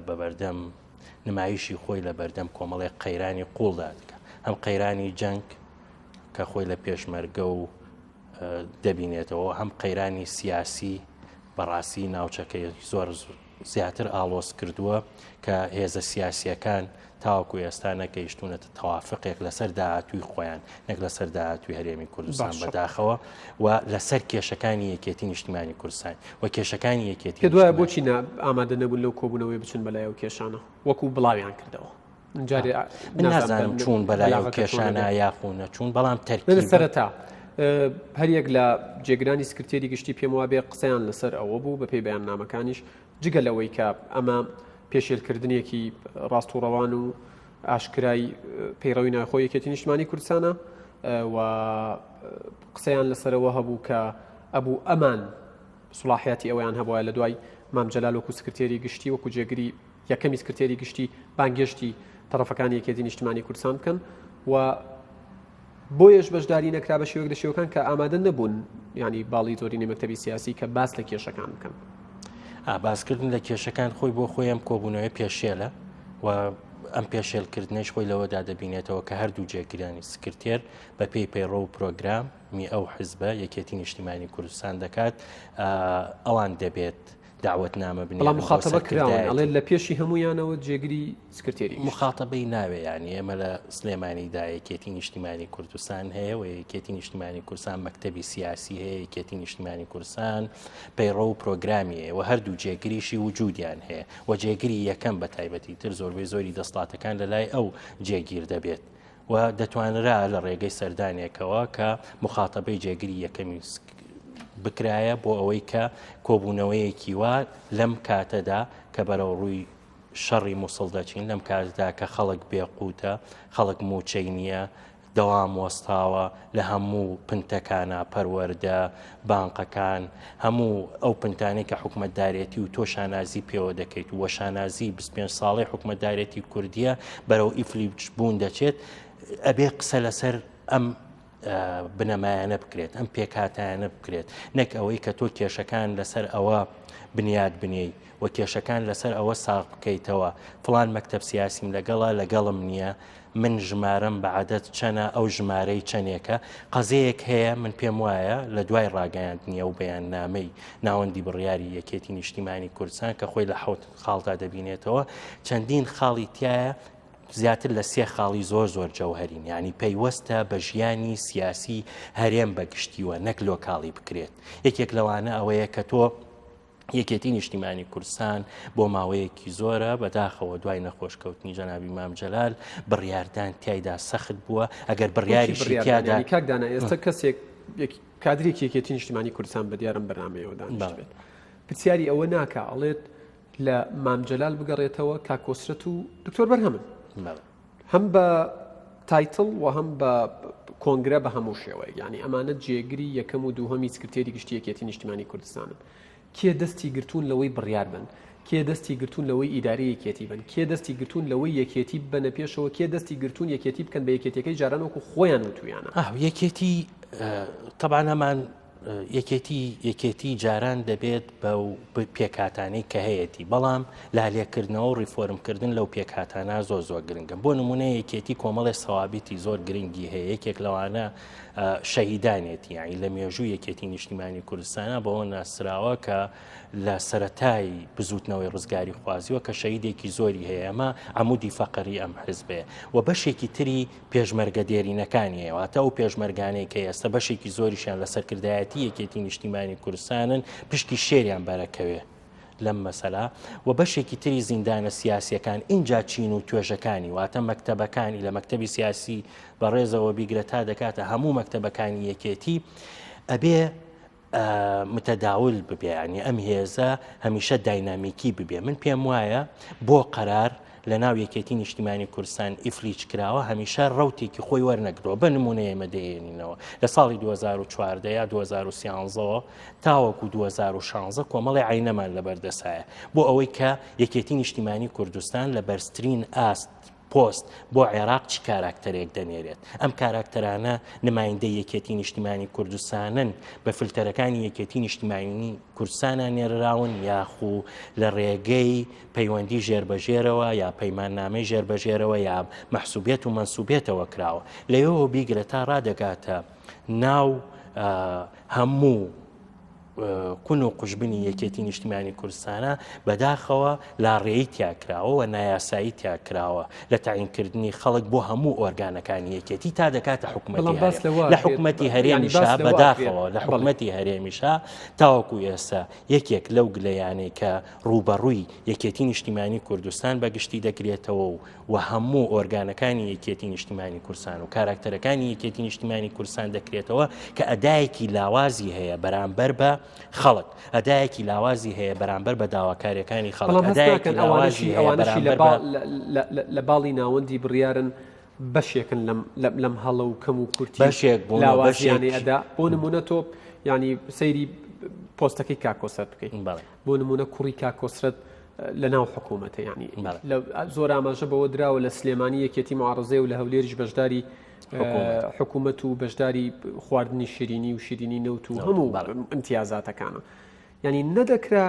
بە بەردەم نمایشی خۆی لە بەردەم کۆمەڵێک قەیرانی قوڵدا دەکات هەم قەیرانی جەنگ کە خۆی لە پێشمەرگە و دەبینێتەوە هەم قەیرانی سیاسی بەڕاستی ناوچەکەی زۆر زیاتر ئاڵۆز کردووە کە هێزە سیاسیەکان تاوەکو ئێستا نەگەیشتوونەتە تەوافقێک لەسەر داهاتووی خۆیان نەک لەسەر داهاتووی هەرێمی کوردستان بەداخەوە و لەسەر کێشەکانی یەکێتی نیشتیمانی کوردستان و کێشەکانی یەکێتی پێ دوایە بۆچی ئامادە نەبوون لەو کۆبوونەوەی بچن بەلای ئەو کێشانە وەکو بڵاویان کردەوە جارێ من نازانم چوون بەلای ئەو کێشانە یاخو نەچوون بەڵام تەرکی سەرەتا هەریەک لە جێگرانی سکرتێری گشتی پێم وابێ قسەیان لەسەر ئەوە بوو بەپێی بەیاننامەکانیش جگە لەوەی کە ئەمە پێشێلکردنێکی ڕاست و ڕەوان و ئاشکرای پەیڕەوی ناوخۆی یەکێتی نیشتمانی کوردستانە و قسەیان لەسەرەوە هەبوو کە ئەبوو ئەمان سڵاحیاتی ئەویان هەبووە لە دوای مام جەلال وەکو سکرتێری گشتی وەکو جێگری یەکەمی سکرتێری گشتی بانگێشتی تەڕەفەکانی یەکێتی نیشتمانی کوردستان بکەن و. بۆیەش بەشداری نەکرا بە شێوەیەک لە شێوەکان کە ئامادە نەبوون ینی باڵی زۆرینەی مەکتەبی سیاسی کە باس لە کێشەکان بکەن. باسکردن لە کێشەکان خۆی بۆ خۆی ئەم کۆبوونەوەی پێشێلە و ئەم پێشێلکردنەش خۆی لەوەدا دەبینێتەوە کە هەردوو جێگرانی سکرتێر بە پێی پەیڕۆ و پرۆگرامی ئەو حزبە یەکێتی نیشتیمانی کوردستان دەکات ئەوان دەبێت داوەتنامە بنێرن بەڵام مخاتەبە کراون ئەڵێ لە پێشی هەمویانەوە جێگری سکرتێری مخاتەبەی ناوێ یانی ئێمە لە سلێمانیدا یەکێتی نیشتیمانی کوردستان هەیە و یەکێتی نیشتیمانی کوردستان مەکتەبی سیاسی هەیە یەکێتی نیشتیمانی کوردستان پەیڕە و پرۆگرامی هەیە و هەردوو جێگریشی وجودیان هەیە و جێگری یەکەم بە تایبەتی تر زۆربەی زۆری دەسڵاتەکان لە لای ئەو جێگیر دەبێت. و دەتوانرا لە ڕێگەی سەردانێکەوە کە مخاتەبەی جێگری یەکەمی بکرایە بۆ ئەوەی کە کۆبوونەوەیەکی وا لەم کاتەدا کە بەرەو ڕووی شەڕی موسڵ دەچین لەم کاتدا کە خەڵک بێقوتە خەڵک موچەی نییە دەوام وەستاوە لە هەموو پنتەکانە پەروەردە بانقەکان هەموو ئەو پنتانەی کە حکومەتدارێتی و تۆ شانازی پێوە دەکەیت و شانازی 25 ساڵی حکومەتدارێتی کوردیە بەرەو ئیفلیج بوون دەچێت ئەبێ قسە لەسەر ئەم بنەمایانە بکرێت ئەم پێکهاتایانە بکرێت نەک ئەوەی کە تۆ کێشەکان لەسەر ئەوە بنیاد بنێی و کێشەکان لەسەر ئەوە ساغ بکەیتەوە فلان مەکتب سیاسیم لەگەڵە لەگەڵم نییە من ژمارەم بە عەدەد چەنە ئەو ژمارەی چەنێکە قەزەیەک هەیە من پێم وایە لە دوای ڕاگەیاندنی ئەو بەیاننامەی ناوەندی بڕیاری یەکێتی نیشتیمانی کوردستان کە خۆی لە حوت خاڵدا دەبینێتەوە چەندین خاڵی تایە زیاتر لە سێ خاڵی زۆر زۆر جەوهرین ینی پەیوەستە بە ژیانی سیاسی هەرێم بە گشتیوە نەک لۆکاڵی بکرێت یەکێک لەوانە ئەوەیە کە تۆ یەکێتی نیشتیمانی کوردستان بۆ ماوەیەکی زۆرە بەداخەوە دوای نەخۆشکەوتنی جەنابی مام جەلال بڕیاردان تیایدا سەخت بووە ئەگەر بڕیاری شیتیادا کاکدانە ئێستا کەسێک کادرێکی یەکێتی نیشتیمانی کوردستان بە دیارم بەرنمەیەوە دانیشتبێت پرسیاری ئەوە ناکە ئەڵێت لە مام جەلال بگەڕێتەوە کاک کۆسرەت و دکتۆر بەرهەمن هەم بە title و هەم بە کۆنگرە بە هەموو شێوەیەک یعنی ئەمانە جێگری یەکەم و دووهەمی سکرتێری گشتی یەکێتی نیشتیمانی کوردستانن کێ دەستی گرتوون لەوەی بڕیار بن کێ دەستی گرتوون لەوەی ئیداری یەکێتی بن کێ دەستی گرتوون لەوەی یەکێتی ببەنە پێشەوە کێ دەستی گرتوون یەکێتی بکەن بە یەکێتیەکەی جاران وەکو خۆیان وتویانە یەکێتی تەبعەن هەمان یەکێتی یەکێتی جاران دەبێت بەو پێکهاتانەی کە هەیەتی بەڵام لالێکردنەوە و ڕیفۆرمکردن لەو پێکهاتانە زۆر زۆر گرنگە بۆ نمونە یەکێتی کۆمەڵی سەوابیتی زۆر گرنگی هەیە یەکێک لەوانە شەهیدانێتی یعنی لە مێژوو یەکێتی نیشتیمانی کوردستانە بەوە ناسراوە کە لە سەتای بزوتنەوەی ڕزگاری خوازیوە کە شەیدێکی زۆری هەیە ئەمە عمودی فەقەری ئەم حزبێ و بەشێکی تری پێشمەرگە دێرینەکانی هەیە، واتە ئەو پێشمەرگانەی کە ئێستا بەشێکی زۆریشیان لە سەرکردایەتی یەکێتی نیشتیمانی کوردستانن پشکی شێریان بەرەکەوێ لەم مەسەلا و بەشێکی تری زیندانە سیاسیەکان ئینجا چین و توێژەکانی واتە مەکتەبەکانی لە مەکتەبی سیاسی بەڕێزەوە بیگرە تا دەکاتە هەموو مەکتەبەکانی یەکێتی ئەبێ متداول ببێ ینی ئەم هێزە هەمیشە داینامیکی ببێ من پێم وایە بۆ قەرار لە ناو یەکێتی نیشتیمانی کوردستان ئیفلیج کراوە هەمیشە ڕوتێکی خۆی وەرنەگرەوە بە نمونە ئێمە دەێنینەوە لە ساڵی 2014 یا 2013ەوە تاوەکو 2016 کۆمەڵی عینەمان لەبەردەسایە بۆ ئەوەی کە یەکێتی نیشتیمانی کوردستان لە بەرزترین ئاست پۆست بۆ عێراق چ کاراکتەرێک دەنێرێت؟ ئەم کاراکتەرانە نمایندەی یەکێتی نیشتیمانی کوردستانن بە فلتەرەکانی یەکێتی نیشتیمانی کوردستانە نێرراون یاخو لە ڕێگەی پەیوەندی ژێربەژێرەوە یا پەیماننامەی ژێربەژێرەوە یا مەحسوبێت و مەنسوبێتەوە کراوە لەوێوە بیگرە تا ڕادەگاتە ناو هەموو قون و قوژبنی یەکێتی نیشتیمانی کوردستانە بەداخەوە لاڕێی تیا کراوە و نایاسایی تیا کراوە لە تەعینکردنی خەڵک بۆ هەموو ئۆرگانەکانی یەکێتی تا دەکاتە حکومەتی لە حکومەتی هەرێمیشا بەداخەوە لە حکومەتی هەرێمیشا تاوەکو ئێستا یەکێک لەو گلەیانەی کە ڕووبەڕووی یەکێتی نیشتیمانی کوردستان بەگشتی دەکرێتەوە و و هەموو ئۆرگانەکانی یەکێتی نیشتیمانی کوردستان و کاراکتەرەکانی یەکێتی نیشتیمانی کوردستان دەکرێتەوە کە ئەدایەکی لاوازی هەیە بەرامبەر بە خەڵک ئەدایەکی لاوازی هەیە بەرامبەر بە داواکاریەکانی خەڵک ئەدایەکی لاوازی هەیە بەرامبەر بە لە باڵی ناوەندی بڕیارن بەشێکن لەم لەم هەڵە و کەم و کورتی بەشێک بوون و لاوازیانی ئەدا بۆ نمونە تۆ ینی سەیری پۆستەکەی کاک کۆسرەت بکەیت بۆ نمونە کوڕی کاک کۆسرەت. لە ناو حکوومەتە یعنی زۆر ئاماژە بەوە دراوە لە سلێمانی یەکێتی معارزەیە و لە هەولێریش بەشداری حکوومەت و بەشداری خواردنی شیرینی و شیرینی نەوت و هەموو امتیازاتەکانە یعنی نەدەکرا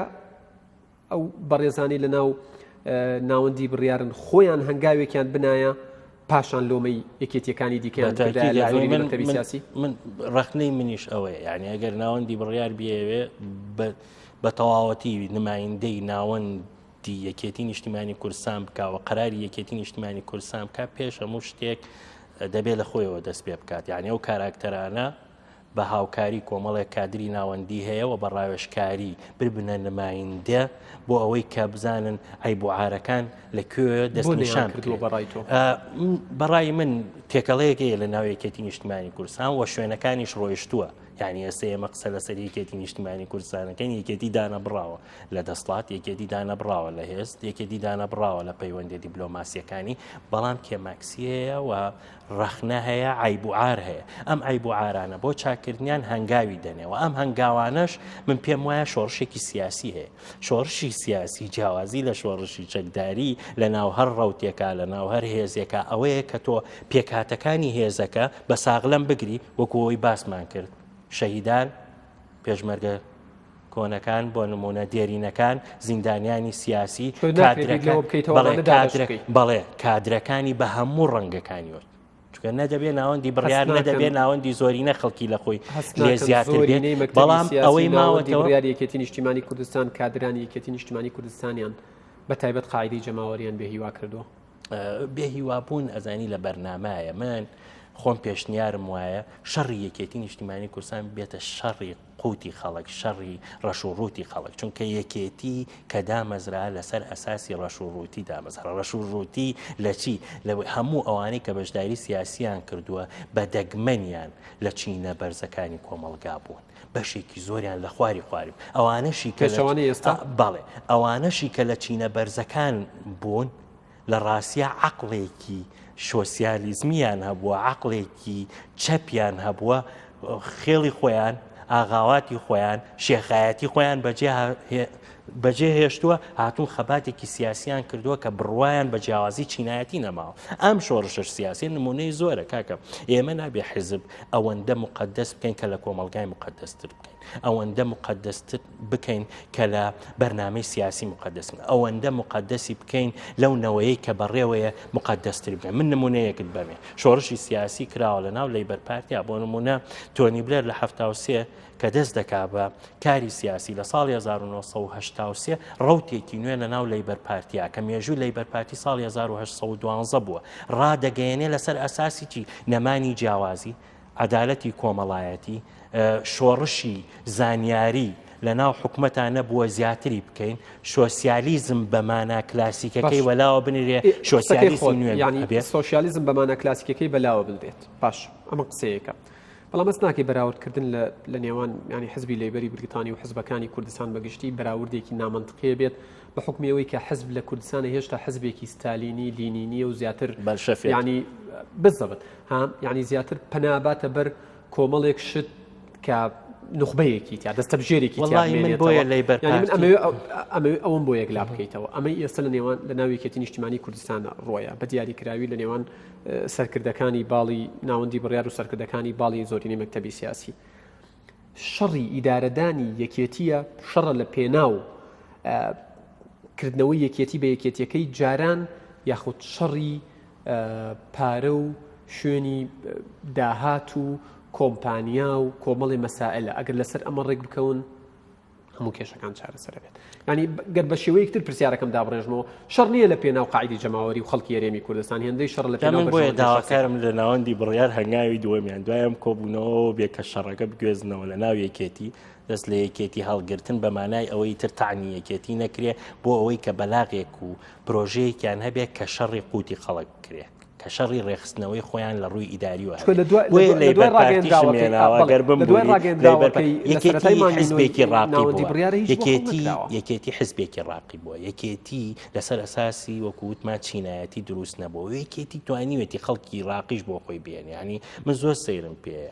ئەو بەڕێزانەی لە ناو ناوەندی بڕیارن خۆیان هەنگاوێکیان بنایە پاشان لۆمەی یەکێتیەکانی دیکەیان بکردایە لە زۆری مەکتەبی سیاسی؟ من ڕەخنەی منیش ئەوەیە یعنی ئەگەر ناوەندی بڕیار بیەوێ بە تەواوەتی نمایندەی ناوەندی یەکێتی نیشتیمانی کوردستان بکە و قەراری یەکێتی نیشتیمانی کوردستان بکە پێش هەموو شتێک دەبێت لە خۆیەوە دەست پێ بکات یعنی ئەو کاراکتەرانە بە هاوکاری کۆمەڵێک کادری ناوەندی هەیە و بە ڕاوێژکاری ببنە نمایندە بۆ ئەوەی کە بزانن عەیب و عارەکان لە کوێ دەستنیشان کردووە بەڕای تۆ؟ بەڕای من تێکەڵەیەک هەیە لە ناو یەکێتی نیشتمانی کوردستان و شوێنەکانیش ڕۆیشتووە یعنی ئێستا ئێمە قسە لەسەر یەکێتی نیشتمانی کوردستانەکەین یەکێتی دانەبڕاوە لە دەسڵات یەکێتی دانەبڕاوە لە هێز یەکێتی دانەبڕاوە لە پەیوەندی دیبلۆماسیەکانی بەڵام کێماکسی هەیە و ڕەخنە هەیە، عەیب و عار هەیە. ئەم عەیب و عارانە بۆ چاککردنیان هەنگاوی دەنێ و ئەم هەنگاوانەش من پێم وایە شۆڕشێکی سیاسی هەیە. شۆڕشی سیاسی جیاوازی لە شۆڕشی چەکداری لە ناو هەر ڕەوتێکا، لە ناو هەر هێزێکا ئەوەیە کە تۆ پێکهاتەکانی هێزەکە بە ساغلەم بگری وەکو ئەوەی باسمان کرد شەهیدان، پێشمەرگە کۆنەکان بۆ نمونە دێرینەکان زیندانیانی سیاسی بەڵێ کادرەکانی بە هەموو ڕەنگەکانیوە چکە نەدەبێ ناوەندی بڕیار نەدەبێ ناوەندی زۆرینە خەڵکی لە خۆی لێ زیاتر بێت بەڵام ئەوەی ماوەتەوە بڕیاری یەکێتی نیشتیمانی کوردستان کادرانی یەکێتی نیشتیمانی کوردستانیان بە تایبەت قاعدەی جەماوەریان بێ هیوا کردووە. بێ هیوابوون ئەزانی لە بەرنمایە من خۆم پێشنیارم وایە شەڕی یەکێتی نیشتیمانی کوردستان بێتە شەڕی قوتی خەڵک، شەڕی ڕەش و ڕووتی خەڵک، چونکە یەکێتی کە دامەزرا لەسەر ئەساسی ڕەش و ڕووتی دامەزرا، ڕەش و ڕووتی لە چی؟ لە هەموو ئەوانەی کە بەشداری سیاسیان کردووە بە دەگمەنیان لە چینە بەرزەکانی کۆمەڵگا بوون، بەشێکی زۆریان لە خواری خواری بوون، ئەوانەشی کە پێچەوانەی ئێستا؟ بەڵێ، ئەوانەشی کە لە چینە بەرزەکان بوون لە ڕاستیا عەقڵێکی شۆسیالیزمیان هەبووە، عەقڵێکی چەپیان هەبووە، خێڵی خۆیان، ئاغاواتی خۆیان، شێخایەتی خۆیان بەجێ هێشتووە، هاتوون خەباتێکی سیاسیان کردووە کە بڕوایان بە جیاوازی چینایەتی نەماوە. ئەم شۆڕشەش سیاسی نمونەی زۆرە کاکە. ئێمە نابێ حیزب ئەوەندە مقدس بکەین کە لە کۆمەڵگای مقدستر بکەین. ئەوەندە موقەدەستر بکەین کە لە بەرنامەی سیاسی موقەدەس بکەین ئەوەندە موقەدەسی بکەین لەو نەوەیەی کە بەڕێوەیە موقەدەستر بکەین من نمونەیەکت بەمێ شۆڕشی سیاسی کراوە لە ناو لەیبەر پارتیا بۆ نمونە تۆنی بلێر لە 73 کە دەست دەکا بە کاری سیاسی لە ساڵی 1983 ڕوتێکی نوێ لە ناو لەیبەر پارتیا کە مێژوو لەیبەر پارتی ساڵی 1912 بووە ڕادەگەیەنێ لەسەر ئەساسی چی نەمانی جیاوازی عەدالەتی کۆمەڵایەتی، شۆڕشی زانیاری لە ناو حکومەتا نەبووە زیاتری بکەین، شۆسیالیزم بە مانا کلاسیکەکەی وەلاوە بنرێ، شۆسیالیزمی نوێ هەبێ. سۆسیالیزم بە مانا کلاسیکەکەی بەلاوە بنرێت. باش، ئەمە قسەیەکە. بەڵام هەست ناکەی بەراوردکردن لە نێوان یانی حزبی لەیبەری بریتانی و حزبەکانی کوردستان بە گشتی بەراوردێکی نامەنتقیە بێت بە حوکمی ئەوەی کە حزب لە کوردستانە هێشتا حزبێکی ستالینی لینینیە و زیاتر بەلشەفێک یانی بزەبت ها یعنی زیاتر پەنا باتە بەر کۆمەڵێک شت کە نوخبەیەکی تیا دەستەبژێرێکی تیا وەڵی من بۆیە لەیبەر یعنی من پارتی ئەمەوێ ئەمەوێ ئەوەم بۆ یەکلا بکەیتەوە ئەمەی ئێستا لە نێوان لە ناو یەکێتی نیشتیمانی کوردستانە ڕۆیە بە دیاریکراوی لە نێوان سەرکردەکانی باڵی ناوەندی بڕیار و سەرکردەکانی باڵی زۆرینەی مەکتەبی سیاسی شەڕی ئیدارەدانی یەکێتیە شەڕە لە پێناو کردنەوەی یەکێتی بە یەکێتیەکەی جاران یاخود شەڕی پارە و شوێنی داهات و کۆمپانیا و کۆمەڵی مەسائلە ئەگەر لەسەر ئەمە ڕێک بکەون هەموو کێشەکان چارەسەر بێت ینی گەر بە شێوەیەک تر پرسیارەکەم دابڕێژمەوە شەڕ نییە لە پێناو قاعدی جەماوەری و خەڵکی هەرێمی کوردستان هێندەی شەڕ لە پێناو من بۆیە داواکارم لە ناوەندی بڕیار هەنگاوی دووەمیان دوایم کۆبوونەوە بێ کە شەڕەکە بگوێزنەوە لە ناو یەکێتی دەست لە یەکێتی هەڵگرتن بە مانای ئەوەی تر تەعنی یەکێتی نەکرێ بۆ ئەوەی کە بەلاغێک و پرۆژەیەکیان هەبێت کە شەڕی قوتی خەڵک بکرێ. کە شەڕی ڕێکخستنەوەی خۆیان لە ڕووی ئیداریوە چونکە لە دوای بۆیە لە لەیبەر دوای پارتیشم ڕاگەیەندراوەکەی ئا، هێناوە بەڵێ گەر لە دوای بمبوری لەیبەر ڕاگەیەندراوەکەی لە سەرەتای یەکێتی مانگی نۆی حزبێکی ڕاقی ناوەندی بووە بڕیارە هیچ بۆ یەکێتی هەڵنەکراوە. یەکێتی حزبێکی ڕاقی بووە یەکێتی لەسەر ئەساسی وەکو وتمان چینایەتی دروست نەبووە و یەکێتی توانیوێتی خەڵکی ڕاقیش بۆ خۆی بێنێ یعنی من زۆر سەیرم پێیە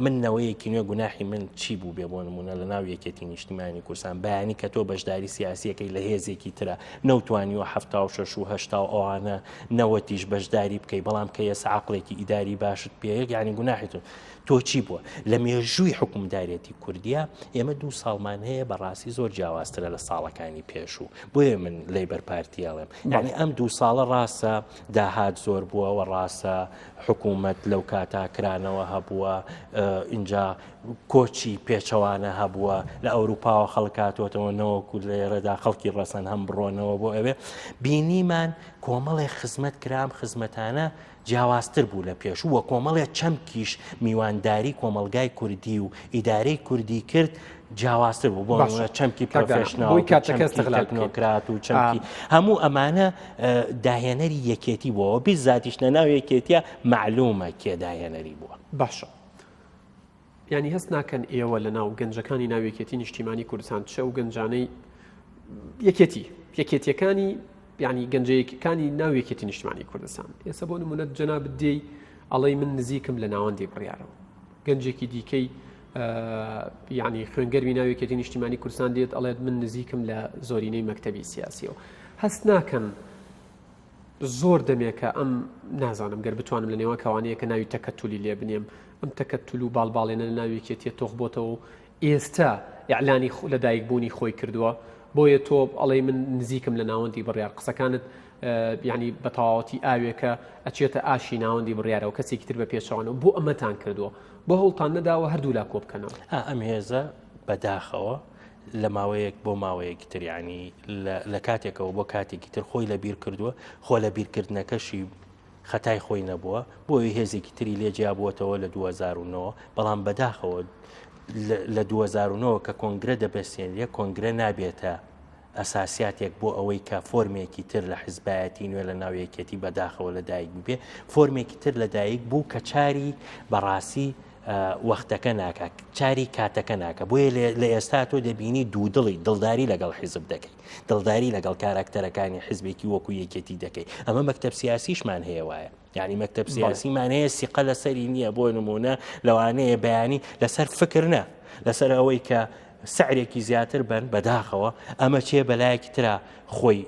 من نەوەیەکی نوێ گوناحی من چی بوو بێ بۆ نمونە لە ناو یەکێتی نیشتیمانی کوردستان بەیانی کە تۆ بەشداری سیاسیەکەی لە هێزێکی ترە نەوتوانیوە 76 و هەشتا و ئەوانە نەوەتیش بەشداری بکەی بەڵام کە ئێستا عقلێکی ئیداری باشت پێیە یعنی گوناحی تۆ تۆ چی بووە لە مێژووی حکومدارێتی کوردیا ئێمە دوو ساڵمان هەیە بەڕاستی زۆر جیاوازترە لە ساڵەکانی پێشوو بۆیە من لەیبەر پارتی ئەڵێم یعنی ئەم دوو ساڵە ڕاستە داهات زۆر بووە و ڕاستە حکوومەت لەو کاتا کرانەوە هەبووە ئینجا کۆچی پێچەوانە هەبووە لە ئەوروپاوە خەڵک هاتووەتەوە نەوەکو لێرەدا خەڵکی ڕەسەن هەم بڕۆنەوە بۆ ئەوێ بینیمان کۆمەڵێک خزمەت کرام خزمەتانە جیاوازتر بوو لە پێشوو و کۆمەڵێ چەمکیش میوانداری کۆمەڵگای کوردی و ئیدارەی کوردی کرد جیاوازتر بوو بۆ نموونە چەمکی professional تەکنۆکرات و چەمکی هەموو ئەمانە داهێنەری یەکێتی بووەوە بیزاتیش لە ناو یەکێتیە معلومە کێ داهێنەری بووە. باشە یانی هەست ناکەن ئێوە لە ناو گەنجەکانی ناو یەکێتی نیشتیمانی کوردستان چ ئەو گەنجانەی یەکێتی یەکێتیەکانی یعنی گەنجەیەکانی ناو یەکێتی نیشتمانی کوردستان ئێستا بۆ نمونە جەنابت دێی ئەڵێی من نزیکم لە ناوەندی بڕیارەوە گەنجێکی دیکەی یعنی خوێنگەرمی ناو یەکێتی نیشتیمانی کوردستان دێت ئەڵێت من نزیکم لە زۆرینەی مەکتەبی سیاسیەوە هەست ناکەن زۆر دەمێکە ئەم نازانم گەر بتوانم لە نێوان کەوانەیە کە ناوی تەکەتولی لێ بنێم ئەم تەکەتول و باڵباڵێنە لە ناو یەکێتیە تۆخ بۆتەوە و ئێستا ئیعلانی لە دایک بوونی خۆی کردووە بۆیە تۆ ئەڵێی من نزیکم لە ناوەندی بڕیار قسەکانت یعنی بە تەواوەتی ئاوێکە ئەچێتە ئاشی ناوەندی بڕیارەوە کەسێکی تر بە پێچەوانەوە بۆ ئەمەتان کردووە بۆ هەوڵتان نەداوە هەردوو لا کۆ بکەنەوە ئەم هێزە بەداخەوە لە ماوەیەک بۆ ماوەیەکی تر ینی لە کاتێکەوە بۆ کاتێکی تر خۆی لە بیر کردووە خۆ لە بیرکردنەکەشی خەتای خۆی نەبووە بۆیە هێزێکی تری لێ جیابووەتەوە لە 2009 بەڵام بەداخەوە لە 2009 کە کۆنگرە دەبەسێنرێ کۆنگرە نابێتە ئەساسیاتێک بۆ ئەوەی کە فۆرمێکی تر لە حزبایەتی نوێ لە ناو یەکێتی بەداخەوە لە دایک ببێ فۆرمێکی تر لە دایک بوو کە چاری بەڕاستی وەختەکە ناکە چاری کاتەکە ناکە بۆیە لە ئێستا تۆ دەبینی دوودڵی دڵداری لەگەڵ حیزب دەکەی دڵداری لەگەڵ کاراکتەرەکانی حزبێکی وەکو یەکێتی دەکەی ئەمە مەکتەب سیاسیشمان هەیە وایە یعنی مەکتەب سیاسیمان هەیە سیقە لەسەری نییە بۆ نمونە لەوانەیە بەیانی لەسەر فکر نە لەسەر ئەوەی کە سعرێکی زیاتر بن بەداخەوە ئەمە چێ بەلایەکی ترا خۆی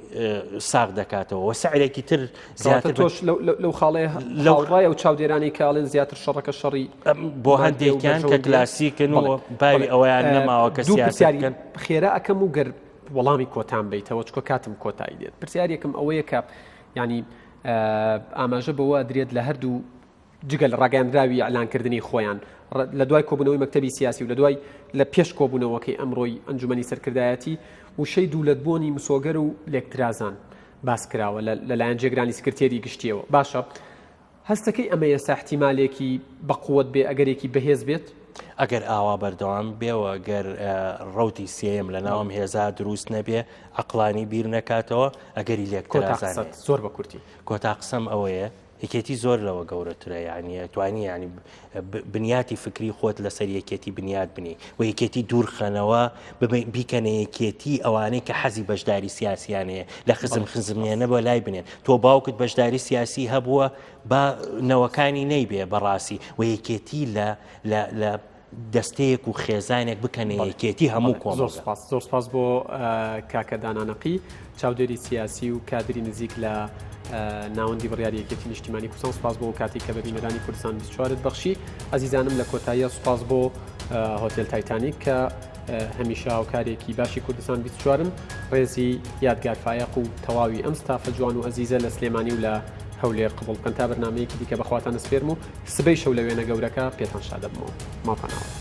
ساغ دەکاتەوە و سعرێکی تر زیاتر تۆش لەو خاڵێ لەو ڕای و چاودێرانی کاڵێن زیاتر شەڕەکە شەڕی بۆ هەندێکیان کە کلاسیکن و باوی ئەوەیان نەماوە کە سیاسیاری خێرا ئەەکەم و گەر وەڵامی کۆتان بیتەوە چکە کاتم کۆتایی دێت پرسیارێکم ئەوەیە کە ینی ئاماژە بەوە درێت لە هەردوو جگە لە ڕاگەیاندراوی ئیعلانکردنی خۆیان لە دوای کۆبوونەوەی مەکتەبی سیاسی و لە دوای لە پێش کۆبوونەوەکەی ئەمڕۆی ئەنجومەنی سەرکردایەتی وشەی دوولەتبوونی مسۆگەر و لێکترازان باس کراوە لەلایەن جێگرانی سکرتێری گشتیەوە باشە هەستەکەی ئەمە ئێستا احتیمالێکی بەقوت بێ ئەگەرێکی بەهێز بێت؟ ئەگەر ئاوا بەردەوام بێ و گەر ڕەوتی سێیەم لە ناوم هێزا دروست نەبێ عەقڵانی بیر نەکاتەوە ئەگەری لێکترازان زۆر بە کورتی کۆتا قسەم ئەوەیە یەکێتی زۆر لەوە گەورەترە یعنی توانی ینی بنیاتی فکری خۆت لەسەر یەکێتی بنیات بنی و یەکێتی دوورخەنەوە بیکەنە یەکێتی ئەوانەی کە حەزی بەشداری سیاسیان هەیە لە خزم خزمیانە بۆ لای بنێن تۆ باوکت بەشداری سیاسی هەبووە با نەوەکانی نەیبێ بەڕاستی و یەکێتی لە لە دەستەیەک و خێزانێک بکەنە یەکێتی هەموو کۆمەڵگا. زۆر سپاس زۆر سپاس بۆ کاکە دانا نەقی چاودێری سیاسی و کادری نزیک لە ناوەندی بڕیاری یەکێتی نیشتیمانی کوردستان سپاس بۆ کاتی کە بە بینەرانی کوردستان 24 بەخشی ئەزیزانم لە کۆتاییە سپاس بۆ هۆتێل تایتانیک کە هەمیشە هاوکارێکی باشی کوردستان 24ن ڕێزی یادگار فایەق و تەواوی ئەم ستافە جوان و ئەزیزە لە سلێمانی و لە هەولێر قبوڵ بکەن تا بەرنمەیەکی دیکە بەخواتان ئەسپێرم و سبەی شەو لە وێنە گەورەکە پێتان شادەبمەوە. ماڵتان ئاوا.